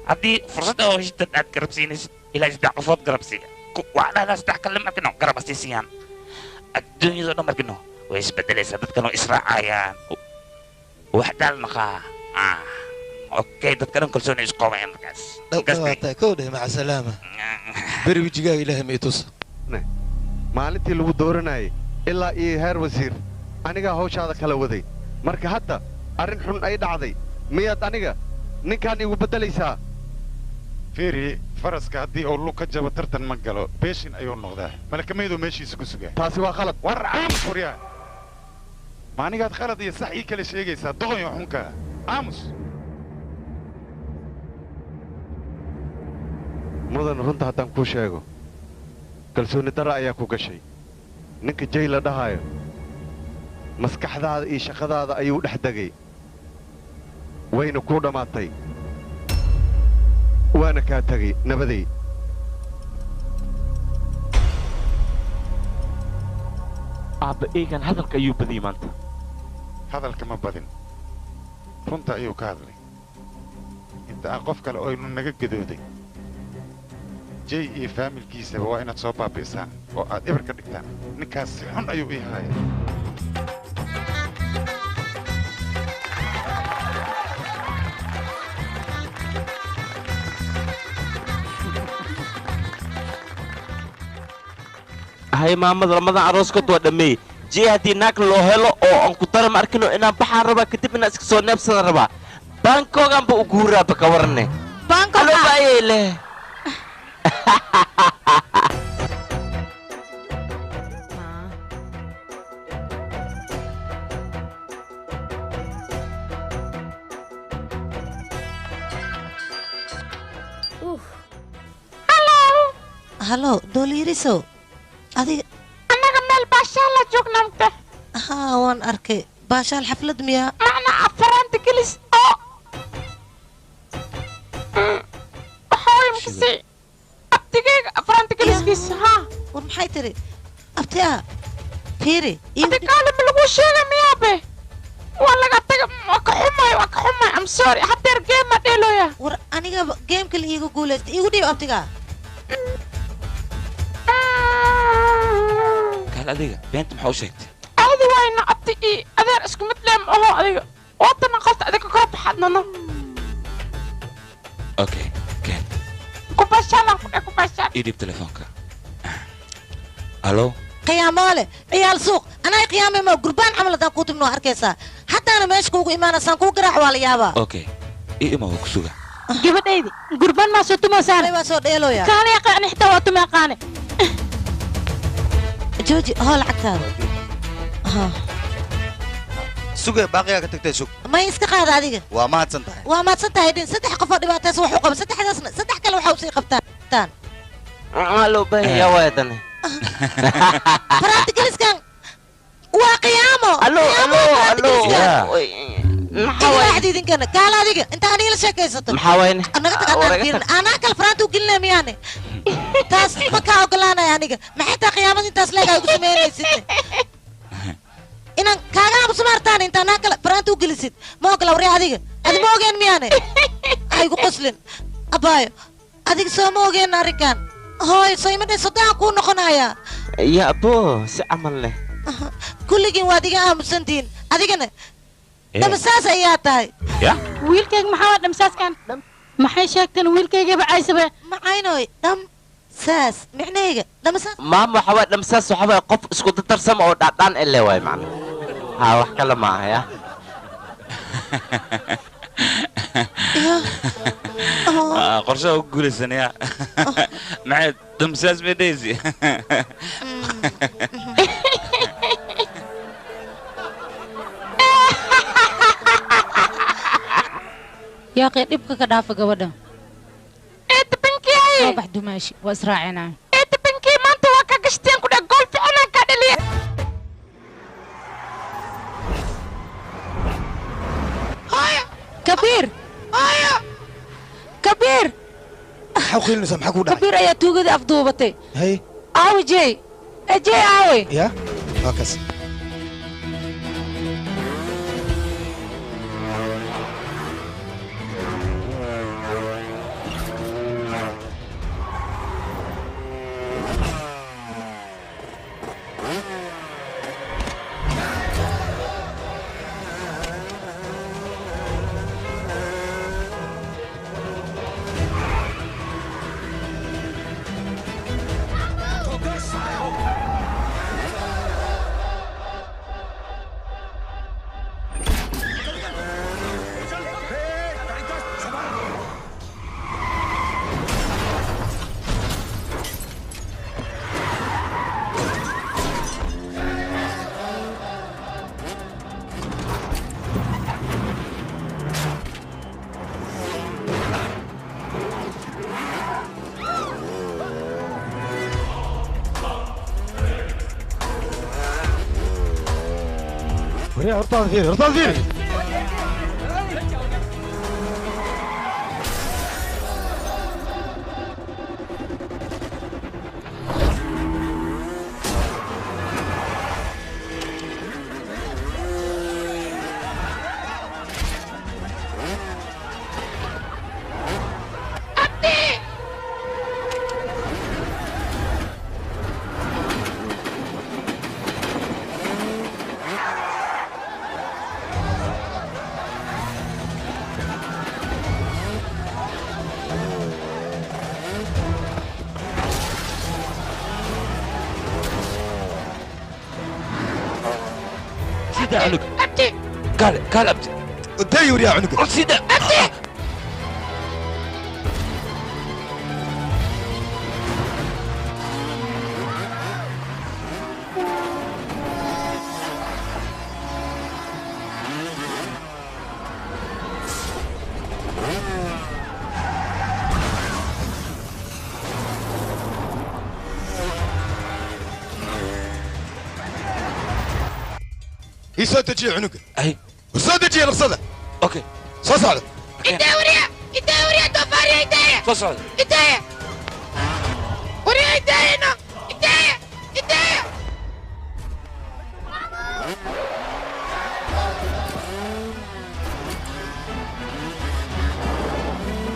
Haddii fursad oo heshid aad garab siinaysid ilaa 3 qofood garab siiya. Waa dhahdaa 3 kale markino garab ha sii siiyaan. Adduunyada dhan markino way isbedelaysaa dadkan way israacayaan. Wax daal naqaa. Ah, okay dadka dhan kalsooni isku qabayaan markaas. Dhawaa tahay kow dheh maca salaama. Beri wejigaaga ilaahay ma i tuso. Maalintii lagu dooranayay ilaa iyo heer wasiir anigaa hawshaada kala waday. Marka hadda arrin xun ay dhacday miyaad aniga ninkaan igu beddelaysaa? Fiiri faraska haddii uu lug ka jabo tartan ma galo beeshin ayuu noqdaa malakameyduu meeshiisa ku sugaa. Taasi waa khalad. War aamus waryaa. Ma anigaad khalad iyo sax ii kala sheegaysaa doqon iyo xunka. Aamus. Mudan runta haddaan kuu sheego kalsooni darra ayaa ku gashay. Ninka jay la dhahayo maskaxdaada iyo shaqadaada ayuu dhex degay. Wayna kuu dhammaatay. Waana kaa tagay nabaday. Aabba eegan hadalka ayuu badiyey maanta. Hadalka ma badin. Runta ayuu ka hadlay. Inta aan qof kale oo naga gadooday. Jay iyo faamilkiisaba waa inaad soo baabi'isaan oo aad eber ka dhigtaan. Ninkaas si xun ayuu ii haaya. Hay maamada lamadan arooskood waa dhammeeyey. Jay haddii naag loo helo oo aan ku dara ma arkino inaan baxaan rabaa kadib inaan iska soo neebsadan rabaa. Bangkoganba u guuraaba ka warane. Bangkok Alo baayay leh. Hallo, Doolirisow. Adiga annaga meel baashaal la joognaa mugta. Haa, waan arkay. Baashaal xaflad miyaa? Macna afaraanta gelis oo waxaa way makasay abtigeyga afaraanta geliskiisa haa. War maxay tiri? Abti ah, fiiri. Adi kaale ma laguu sheegay miyaabe? Waa laga taga waa ka xumay waa ka xumay I'm sorry hadeer game ma dheelooya. War aniga game-ka la iigu guulaystay iigu dhiib abtiga. Kaal adiga beenta maxaa u sheegtay? Caadi wayna abti iyo adeer isku mid leem aho adiga. Waatana qolta adiga kor baxadnano. Okay, keen. baashalan ku baashaan. Ii dhiib telefoonka. Alo. Qiyaamaale ciyaal suuq anaa qiyaamay ma gurbaan camal haddaan kuu timno arkaysaa haddaana meesha kuugu imaanaysaan kuu garaac waa la yaabaa. Okay, ii ima waa ku suga. Gabadhaydi gurbaan maa soo tumaysaan? Waa soo dheelooya. Kaale yaqaani xitaa waa tuma yaqaane. Jooji hoo lacagtaada. Sugee baaqigaa ka tagtay sug. May iska qaada adiga. Waa mahadsan tahay. Waa mahadsan tahay dhin saddex qof oo dhibaataysan wax u qaba saddexdaasna saddex kale waxa usii qabtaan. Maxaa loo baahan yahay waadane? Faraanti geliskan waa qiyaamo. Allo allo allo. Maxaa waay idinkana kaala adiga inta aniga la sheekaysato. Maxaa waayne? Anaga tag anaan fiirin anaa kale faraanti u gelinaya miyaane? Taas ma kaa ogolaanaya aniga. Maxay tahay qiyaamada intaas leeg ay ugu samaynaysid? Inaan kaaga aamuso ma artaan inta anaa kale faraanti u gelisid ma ogola waryaa adiga. Adi ma ogeen miyaane? Ha igu qoslin abaayo adiga soo ma ogeen arrinkan. Hooy soo ima dhin soddon kuu noqonayaa. Ya abo si camal leh. Kulligiin waad iga aamusantihiin adigana dhamsaas ayaa tahay. Ya wiilkayga maxaa waa dhamsaaskan? Maxay sheegteen wiilkaygaba caysabe? Macaynoy dhamsaas micnahayga dhamsaas. Maam waxa waa dhamsaas waxa waa qof isku dardarsama oo dhaadhaan ele waay macna. Haa wax kale ma aha ya. Qorshaha ugu guulaysanaya maxay dhamsaas bay dhehaysi. Yaaqee dhibka ka dhaafa gabadha. Eedda bankiyay. Soo bax dumaashi waa israacinaa. Eedda bankiyay maanta waa ka gashteen ku dheh gool fiican ka dhaliya. Hooyo. Kabiir. Hooyo. Kabiir. Maxaa u qiilinaysaa? Maxaa kugu dhacay? Kabiir ayaa tuugadii afduubatay. Hay. Aawi Jay. Jay aawi. Ya waa kaas. Hortaada fiiri, hortaada fiiri. أبتي قال قال أبتي دايور يا عنق سيدة أبتي. soo dejiye cunuga. Ay. Soo dejiye ruqsada. Okay. Soo socda. Intee wariya? Intee wariya doofaariya intee? Soo socda. Intee? Wariya inteeyna? Intee? Intee?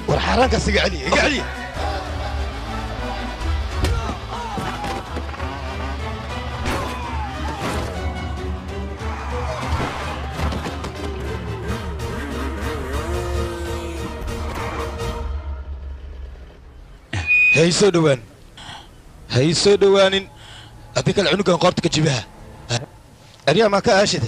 War xaaraankaas iga celiya, iga celiya. Hay soo dhawaan, hay soo dhawaanin. Haddii kale cunugan qoorta ka jibaha. Aryaa maa ka aashide?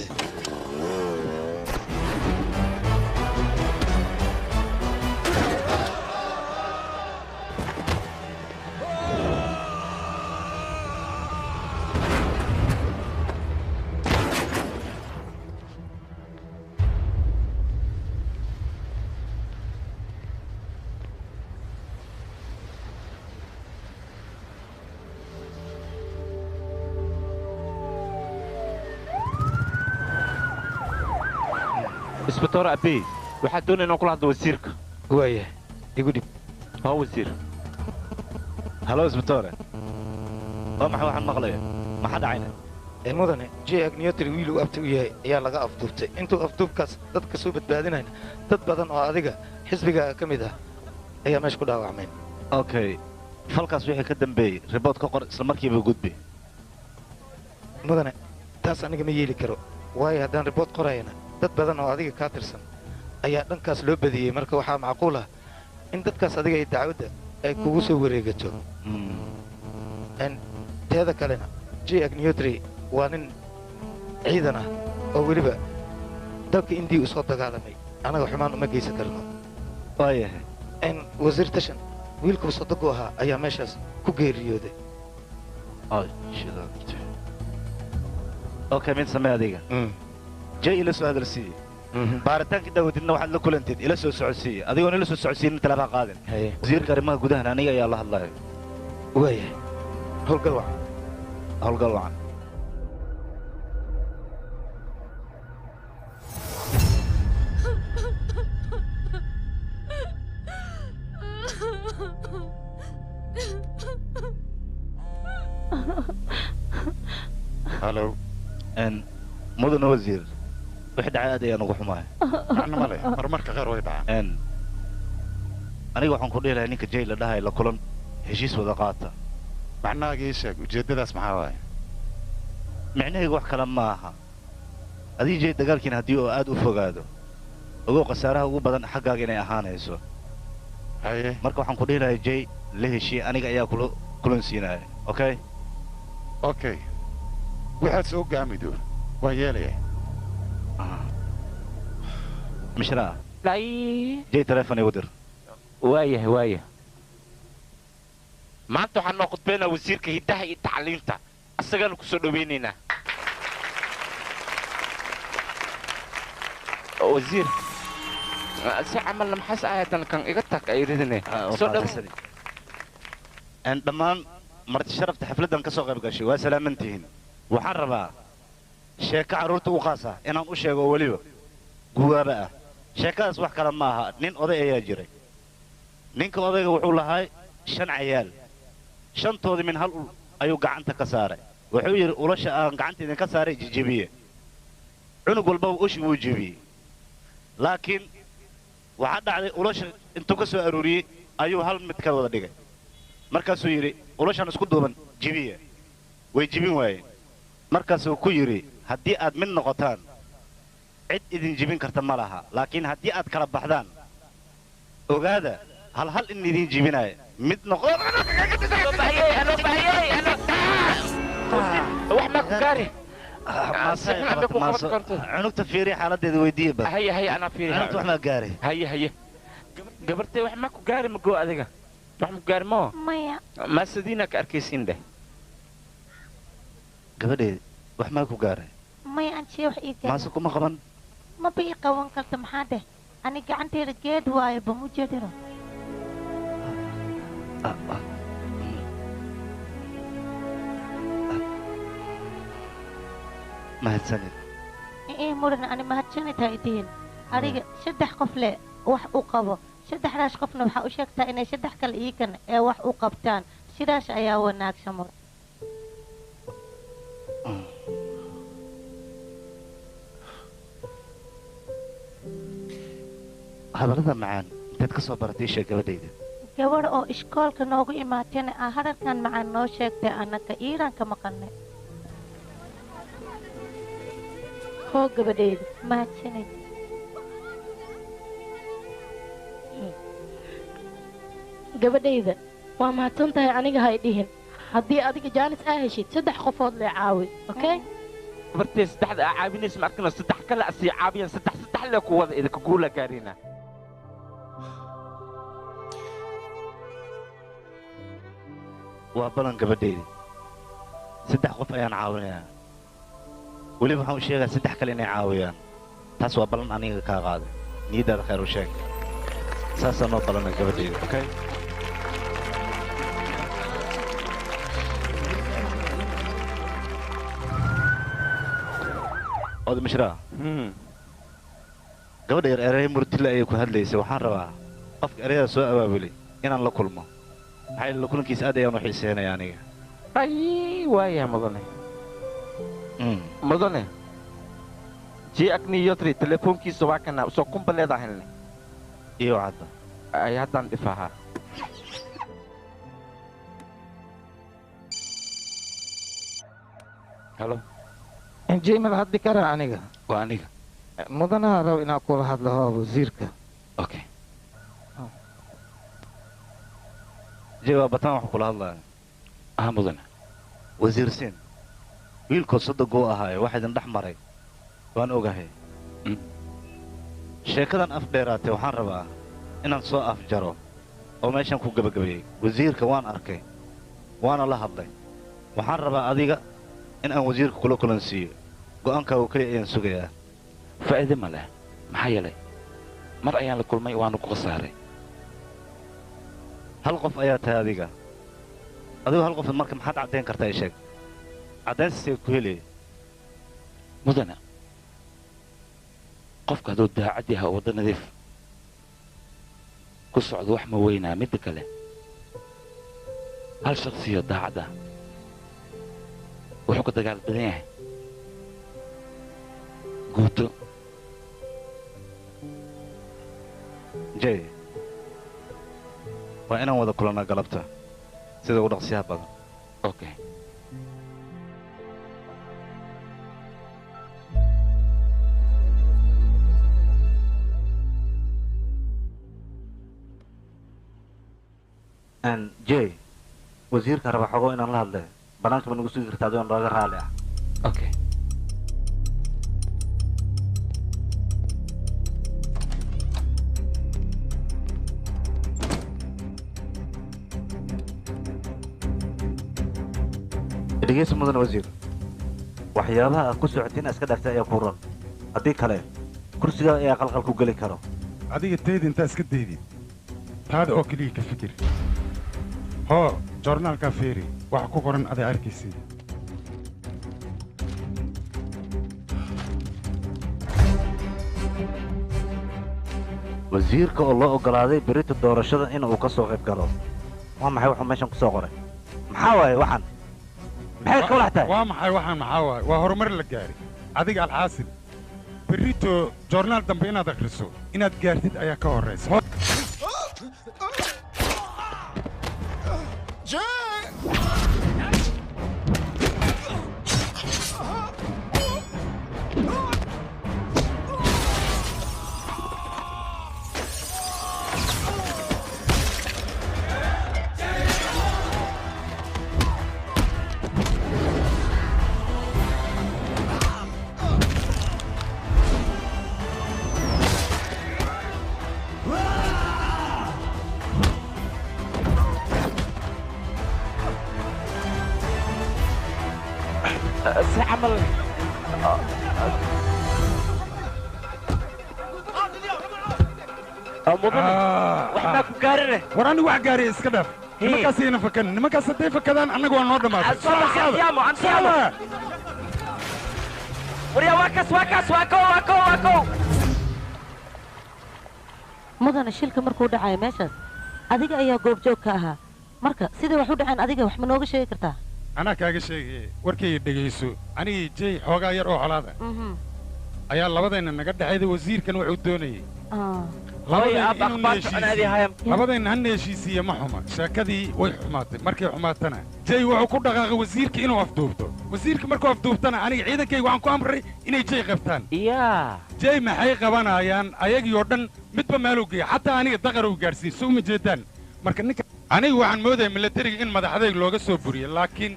Isbitoor Abiy, waxaa doonaya inaan kula hadlo wasiirka. Waaya, igu dhib. Haa wasiir. Halo isbitoore, waa maxay waxaan maqlaya? Maxaa dhacayna? Mudane, J Agniyotri wiil uu abti u yahay ayaa laga afduubtay. Intuu afduubkaas dadka soo badbaadinayna, dad badan oo adiga xisbigaaga ka mid ah ayaa meesha ku dhaawacmeen. Okay, falkaas wixii ka dambeeyey ribood ka qor, isla markiiba gudbi. Mudane, taas aniga ma yeeli karo, waayo haddaan ribood qorayana dad badan oo adiga kaa tirsan ayaa dhankaas loo badiyey. Marka waxaa macquul ah in dadkaas adiga ay dacwadda ay kugu soo wareegato. Teeda kalena, J Agniyotri waa nin ciidan ah oo weliba dalka Indiya u soo dagaalamay. Anaga xumaan uma geysan karno. Waayahay. Wasiir Tashan, wiilkuu sodogu ahaa ayaa meeshaas ku geeriyooday. Okay, mid samee adiga. Jay ila soo hadalsiiye. Baaritaankii daawadidna waxaad la kulanteed ila soo socodsiiye. Adigoon ila soo socodsiinin talaabaa qaadin. Wasiirka arrimaha gudahana aniga ayaa la hadlayo. Waayahay. Howlgal wacan. Howlgal wacan. Halo. Mudane wasiir, wixii dhacay aad ayaan ugu xumahay. Macno ma leh, marmarka qaar way dhacaan. Aniga waxaan ku dhihi lahaa ninka Jay la dhahay la kulan, heshiis wada qaata. Macnahaaga ii sheeg, ujeeddadaas maxaa waaye? Micnahaygu wax kale ma aha. Adii Jay dagaalkiina haddii uu aad u fogaado, ogow khasaaraha ugu badan xaggaaga inay ahaanayso. Haye. Marka waxaan ku dhihi lahaa Jay la heshiiye, aniga ayaa kula kulan siinaya. Okay? Okay. Waxaad soo gaamido waan yeelaya. Mishraa. Jay telefoon igu dir. Waayahay, waaya. Maanta waxaan noo khudbaynaa wasiirka hiddaha iyo tacliinta, asagaanu ku soo dhawaynaynaa. Wasiir, si camalna maxaas ahaytan kan iga tag ay ridine. Soo dhaw. Dhammaan marti sharafta xafladdan ka soo qayb gashay waa salaamantihiin. Waxaan rabaa sheeko carruurta u qaasa inaan u sheego oo weliba guwaaba ah. Sheekadaas wax kale ma aha, nin oday ayaa jiray. Ninka odayga wuxuu lahaa 5 cayaal. Shantoodii min hal ul ayuu gacanta ka saaray. Wuxuu yidhi ulasha aan gacanta idinka saaray jijibiye. Cunug walbaba ushi wuu jibiyey. Laakiin waxaa dhacday ulasha intuu ka soo aruuriyey ayuu hal mid ka wada dhigay. Markaasuu yidhi ulashan isku duuban jibiye. Way jibin waayeen. Markaasuu ku yidhi haddii aad mid noqotaan cid idin jibin karta ma laha, laakiin haddii aad kala baxdaan ogaada hal hal in idin jibinaya mid noqo. Wax ma ku gaari. Cunugta fiiri xaaladdeeda weydiiye ba. Haye haye, anaa fiiri. Cunugta wax ma gaari. Haye haye. Gabartay wax ma ku gaari ma goo adiga? Wax ma ku gaari moo? Maya. Maasadiina ka arkaysiin dheh. Gabadheedi wax maa ku gaaray? Maya, anjee wax ii gaaray. Maase kuma qaban? Maba ii qaban karta, maxaa dheh? Ani gacanteeda geed waayo, ba mu jeedino. Mahadsanid. Mudan, ani mahadsanid ha idihin. Adiga 3 qof le wax u qabo. 3daas qofna waxaa u sheegtaa inay 3 kale iikan ee wax u qabtaan. Sidaas ayaa wanaagsan mudan. Hadallada macaan intaad ka soo baratay sheeg gabadhayda. Gabadh oo iskoolka noogu imaatayna aa hadalkan macaan noo sheegtay, annaka Iiraanka maqalnay. Hoo gabadhayda, mahadsanid. Gabadhayda, Waa mahadsan tahay aniga hay dhihin. Haddii adiga jaanis aa heshid 3 qofood lee caawi, okay? Bartay saddexda aa caawinaysa ma arkino 3 kale asii caawiyaan 3 lee ku wada idinka guula gaarina. Waa balan gabadhayda. 3 qof ayaan caawinayaa. Weliba waxaan u sheegaa 3 kale inay caawiyaan. Taas waa balan aniga kaa qaaday. Niyadaada khayr u sheeg. Saasaa noo balana gabadhayda, okay? Oday Mishra. Gabadha yar erey murtile ayay ku hadlaysay. Waxaan rabaa qofka ereyada soo abaabulay inaan la kulmo. Maxaa yeelay la kulankiisa aad ayaan u xiiseynayaa aniga. Ay, waaya mudane. Mudane. Jee Agni Yotri telefoonkiisa waa kana soo kumbaleeda helnay. Iyo hadda. Ay haddaan dhifaaha. Hello. Jee ma la hadli karaa aniga? Waa aniga. Mudanaha rabo inaan kula hadlo wasiirka. Okay. Jee waa bataan wax kula hadlaya. Ah mudane. Wasiir Siin. Wiilkood soddon ahaaye wax idin dhex maray. Waan ogahay. Sheekadan af dheeraatay waxaan rabaa inaan soo afjaro oo meeshan ku gabagabeeyey. Wasiirka waan arkay. Waana la hadlay. Waxaan rabaa adiga in aan wasiirka kula kulansiiyo. Go'aankaagu kaliya ayaan sugayaa. Faa'iido ma leh. Maxaa yeelay mar ayaan la kulmay waanu ku khasaaray. Hal qof ayaa tahay adiga. Adigu hal qof marka maxaad caddayn kartaa ii sheeg. Caddaynsiisay ku helay. Mudane. Qofka hadduu daacad yahay oo waddo nadiif ku socdo wax ma weynaa. Midda kale hal shakhsiyo daacad ah wuxuu ka dagaal badan yahay guuto. Jay, waa inaan wada kulannaa galabta sida ugu dhaqsiyaha badan. Okay. Jay, wasiirka raba xogo inaan la hadlay. Banaanka ma nagu sugi kartaa adigoo nooga raali ah. Okay. Dhegeyso mudan wasiir. Waxyaabaha aad ku socotiin iska dhaaftay ayaa ku ron. Haddii kale kursiga ayaa qalqal ku geli karo. Adiga tayda intaa iska daydid. Taada oo kaliya ka fikir. Hoo, joornaalka fiiri. Wax ku qoran aday arkaysid. Wasiirka oo loo oggolaaday berita doorashada in uu ka soo qayb galo. Waa maxay wuxuu meeshan ku soo qoray? Maxaa waaye waxan? Maxay ka walax tahay? Waa maxay waxan maxaa waaye? Waa horumar la gaaray. Adiga alxaasil. Berito joornaal dambe inaad akhriso, inaad gaartid ayaa ka horreysa. War anigu wax gaariya iska dhaaf. Nimankaas ayna fakan. Nimankaas hadday fakadaan annaga waa noo dhammaatay. Mudane shilka markuu dhacayo meeshaas adiga ayaa goobjoog ka ahaa. Marka sidai wax u dhaceen adiga wax ma nooga sheegi kartaa? Anaa kaaga sheegay. Warkayga dhegayso. Anigii Jay xoogaa yar oo colaada ayaa labadayna naga dhexayday. Wasiirkan wuxuu doonayay labadayna hanna heshiisiiya ma xuma. Sheekadii way xumaatay. Markay xumaatana Jay wuxuu ku dhaqaaqay wasiirka inuu afduubto. Wasiirka markuu afduubtana aniga ciidankayga waxaan ku amray inay Jay qabtaan. Jay maxay qabanayaan ayagii oo dhan midba meeluu geeya. Xataa aniga daqar uu gaadhsiin soo uma jeedaan. Marka ninka Anigu waxaan moodaya milatariga in madaxadayg looga soo buriyo, laakiin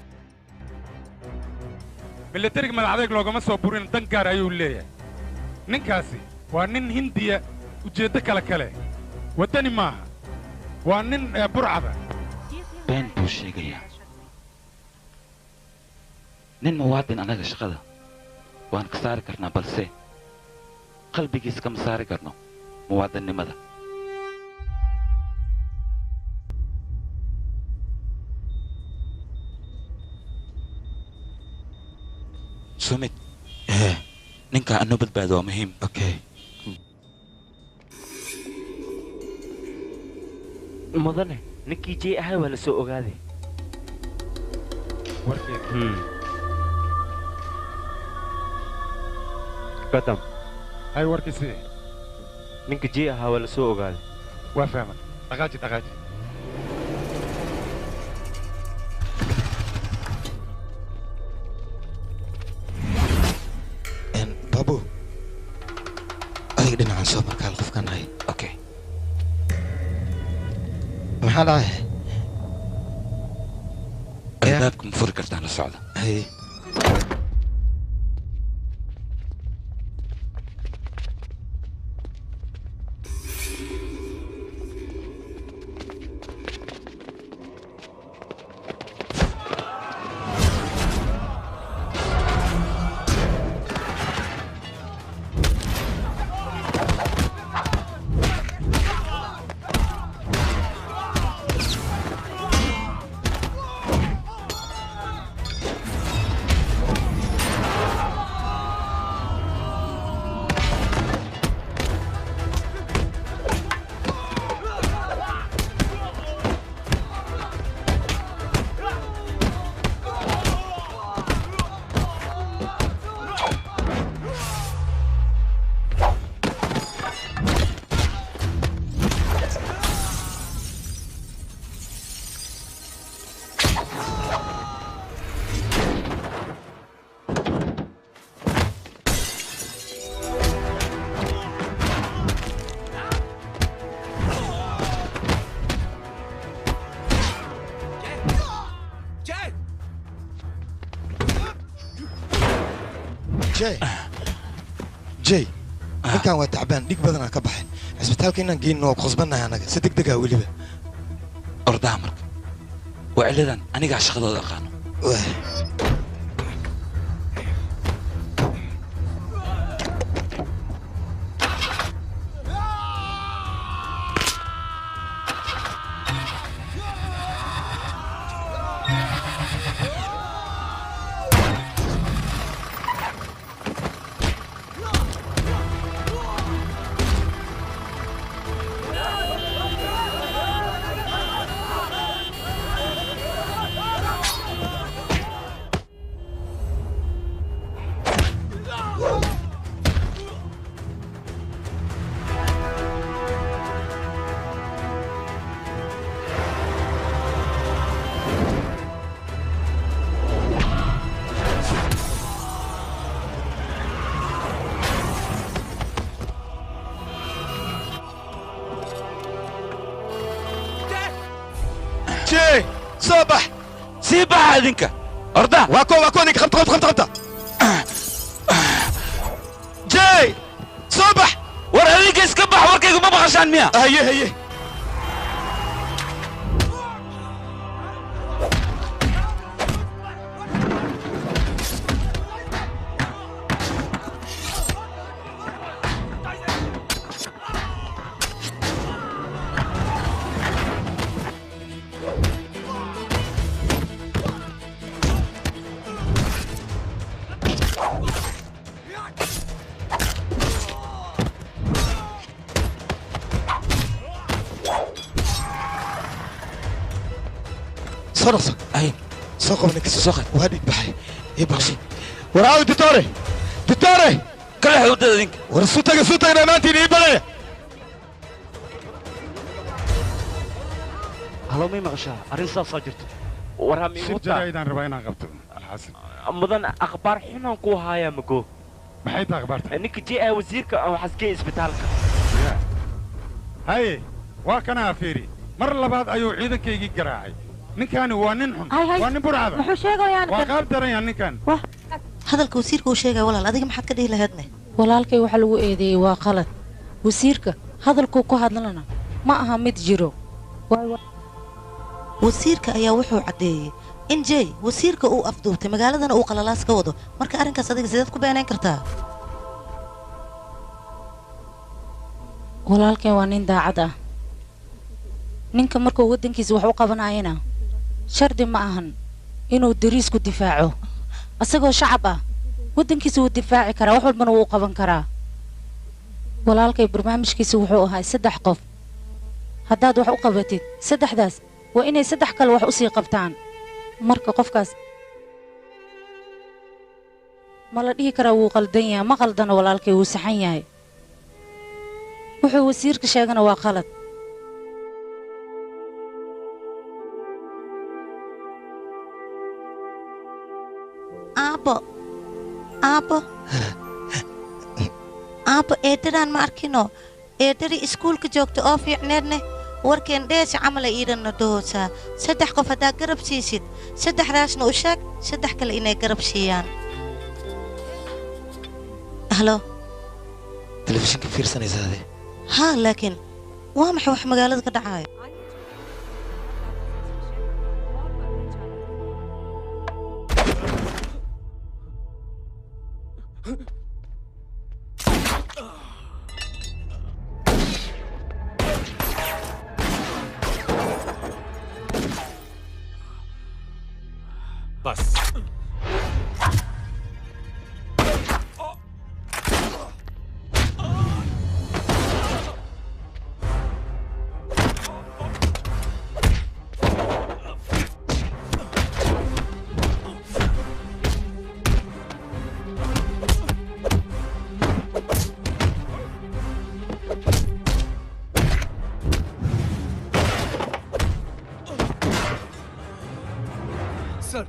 milatariga madaxadayg loogama soo burin, dan gaar ayuu leeyahay. Ninkaasi waa nin Hindiya, ujeeddo kale kale. Waddani maaha. Waa nin burcada. Been buu sheegayaa. Nin muwaadin anaga shaqada waan ka saari karnaa, balse qalbigiisa kama saari karno muwaadinnimada. Sumit, ninka anoo badbaado waa muhiim. Okay. Mudane, ninkii Jay ahaa waa la soo ogaaday. Gadam. Hay warkiisii. Ninka Jay ahaa waa la soo ogaaday. Waa fahman. Dhaqaaji dhaqaaji. Babu, adiga dhinacan soo markaal qofkan hay. Okay. Maxaa dhacay? Albaabka ma furi kartaan, la socda. Hay. Jay, ninkan waa tacbaan, dhig badanaa ka baxay. Cisbitaalka inaan geyno waa ku khasbannahay annaga, si degdeg ah weliba. Ordaha marka. Waa ciladan anigaa shaqadooda aqaano. Soo bax. Sii baxa idinka. Orda. Waa kuwa ninka qabta qabta qabta. Jay, soo bax. War adinka iska bax, warkayga ma maqashaan miya? Haye haye. Soo dhaqso. Soo qabo ninka, soo qad. Waa dhig baxay. Ii baxshay. War aaw ditore. Ditore. Kala xawdada idinka. War soo taga soo taga maantiin ii balaya. Halo, may maqashaa? Arrin saasaa jirto. War Shir jaraa'idaan rabaa inaan qabto, Alxasan. Mudan, akhbaar xunaan ku hayaa mago. Maxay tahay akhbaarta? Ninka Jay ah wasiirka waxaas geeyay isbitaalka. Haye, waa kana fiiri. Mar labaad ayuu ciidankaygii garaacay. Ninkaani waa nin xun, waa nin burcada. Muxuu sheegayaa? Waa qaab daran ninkan. Hadalka wasiirka uu sheegaya walaal, adiga maxaad ka dhihi lahaydne? Walaalkay waxa lagu eedeeyey waa qalad. Wasiirka hadalkuu ku hadlana ma aha mid jiro. Wasiirka ayaa wuxuu caddeeyey in Jay wasiirka uu afduubtay magaaladana uu qalalaas ka wado. Marka arrinkaas adiga sideed ku beenayn kartaa? Walaalkay waa nin daacad ah. Ninka markuu waddankiisa wax u qabanayana shardi ma ahan inuu dariisku difaaco. Asagoo shacab ah waddankiisa wuu difaaci karaa, wax walbana wuu u qaban karaa. Walaalkay barnaamijkiisa wuxuu ahaa 3 qof. Haddaad wax u qabatid 3daas waa inay 3 kale wax u sii qabtaan. Marka qofkaas ma la dhihi karaa wuu qaldan yahay? Ma qaldana walaalkay, wuu saxan yahay. Wuxuu wasiirka sheegana waa qalad. Aabbo, aabbo, aabbo, eedadaan ma arkino. Eedadii iskuulka joogta oo fiicneedne warkeen dheesha camala iidhanna dhahoosaa. 3 qof haddaa garab siisid, 3daasna u sheeg 3 kale inay garab siiyaan. Halo. Telefishinka fiirsanaysaa ade? Haa, laakiin waa maxay wax magaalada ka dhacaayo? Bas. Sir.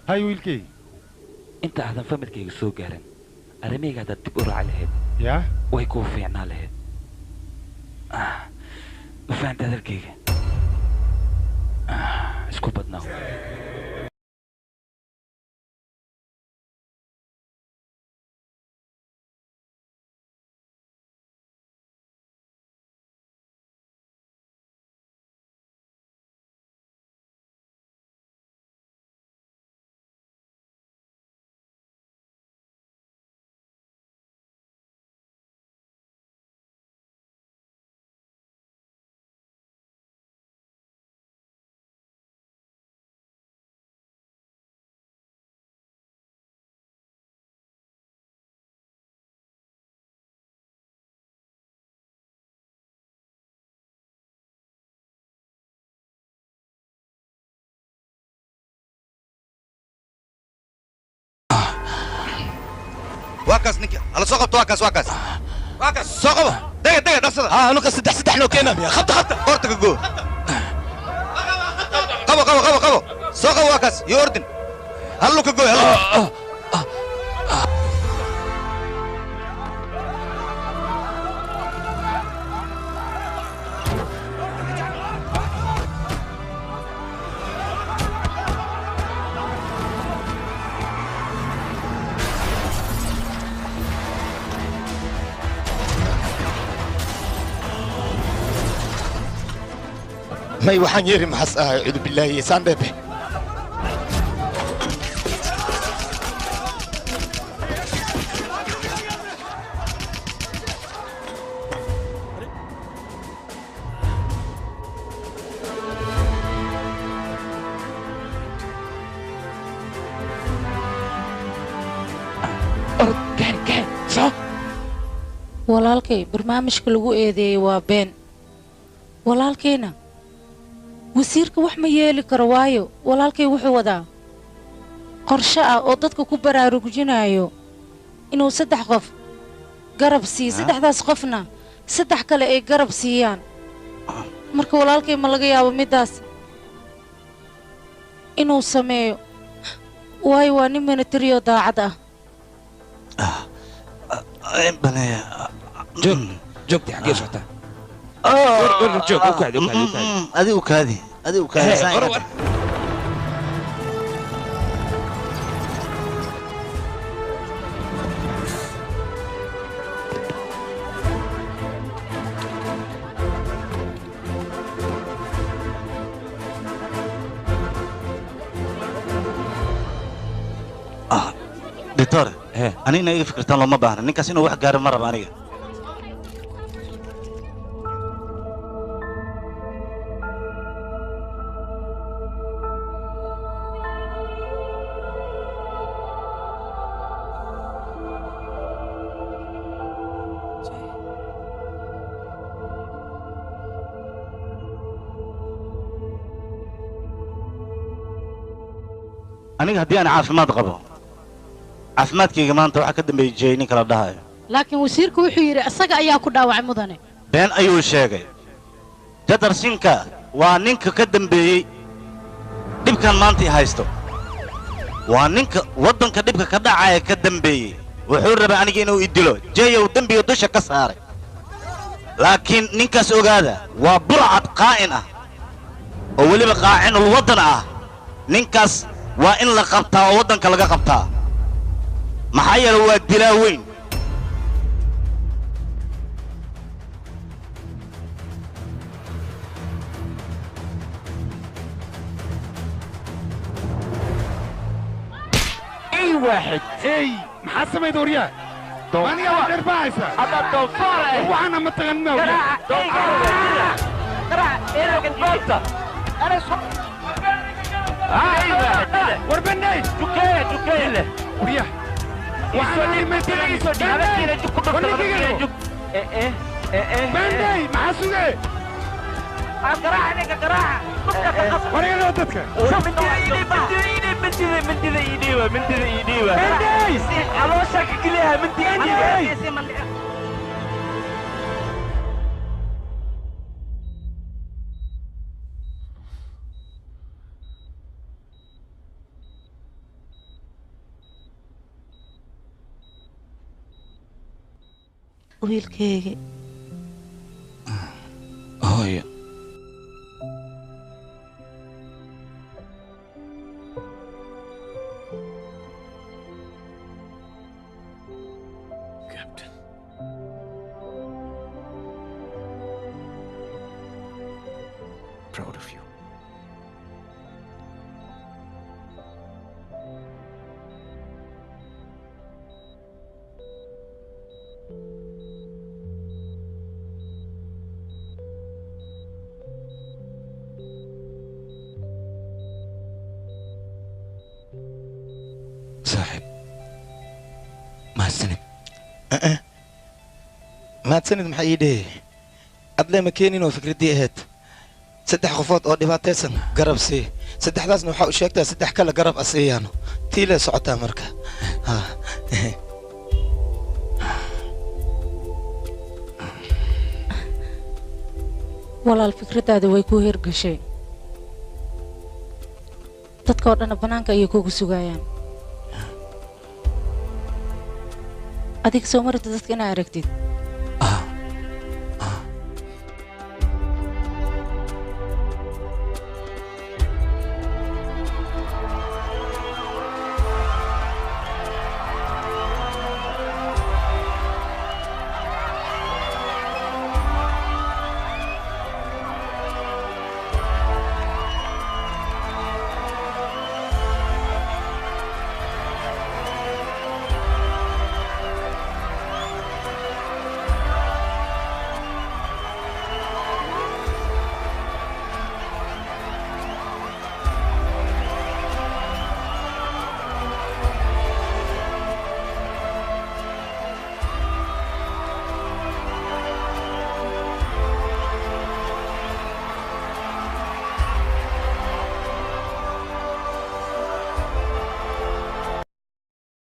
Hay wiilkay. Inta aadan familkayga soo gaarin arrimahayga haddaad dib u raaci lahayd yaa way kuu fiicnaa lahayd. Ma fahanta hadalkayga? Isku badnaaw. واكاس نك على سوق واكاس واكاس واكاس سوق دقة دقة نفسها. نكا سدح سدح لو كينا يا خبط خبط قرتك جو قبو قبو قبو قبو سوق واكاس يوردن هلو كجو هلو. May waxaan yeeri maxas ahay cudu billaahi saan dheebe. Walaalkay barnaamijka lagu eedeeyay waa been. Walaalkayna wasiirka wax ma yeeli karo waayo walaalkay wuxuu wadaa qorshe ah oo dadka ku baraarujinayo inuu 3 qof garab siiyo, 3daas qofna 3 kale ay garab siiyaan. Marka walaalkay ma laga yaabo midaas inuu sameeyo waayo waa nin military oo daacad ah. Joog joogti xaggee socotaa? Joog u kaadi u kaadi u kaadi. Adi u kaadi adi u kaadi. Doctor, anigna iga fikirtaan looma baahna. Ninkaas inuu wax gaaro ma rabo aniga. Aniga haddii aan caafimaad qabo, caafimaadkayga maanta waxaa ka dambeeyay Jay ninka la dhahayo. Laakiin wasiirku wuxuu yidhi asaga ayaa ku dhaawacay mudane. Been ayuu sheegay. Jadarsinka waa ninka ka dambeeyey dhibkan maanta i haysto. Waa ninka waddanka dhibka ka dhacaya ka dambeeyey. Wuxuu rabay aniga inuu i dilo. Jay uu dembiga dusha ka saaray. Laakiin ninkaas ogaada waa burcad qaa'in ah oo weliba qaacinul waddan ah. Ninkaas waa in la qabtaa oo waddanka laga qabtaa. Maxaa yeelay waa dilaa weyn. أي واحد أي maxaa samayda waryaa aniga waa dherbahaysa waxaana ma taqanina war bandhay waryaa bandhay maxaa sugee warigano dadka Wiilkayga. Hooyo. Captain. Proud of you. Saaxiib, mahadsanid. Mahadsanid maxaa ii dhehe? Adlee ma keenin oo fikraddii ahayd saddex qofood oo dhibaataysan garab sii, saddexdaasna waxaa u sheegtaa saddex kale garab asiiyaano tii lee socotaa marka. Ha. Walaal, fikraddaada way kuu hirgashay, dadka oo dhanna bannaanka ayay kugu sugayaan. Adiga soo marabta dadka inaa aragtid.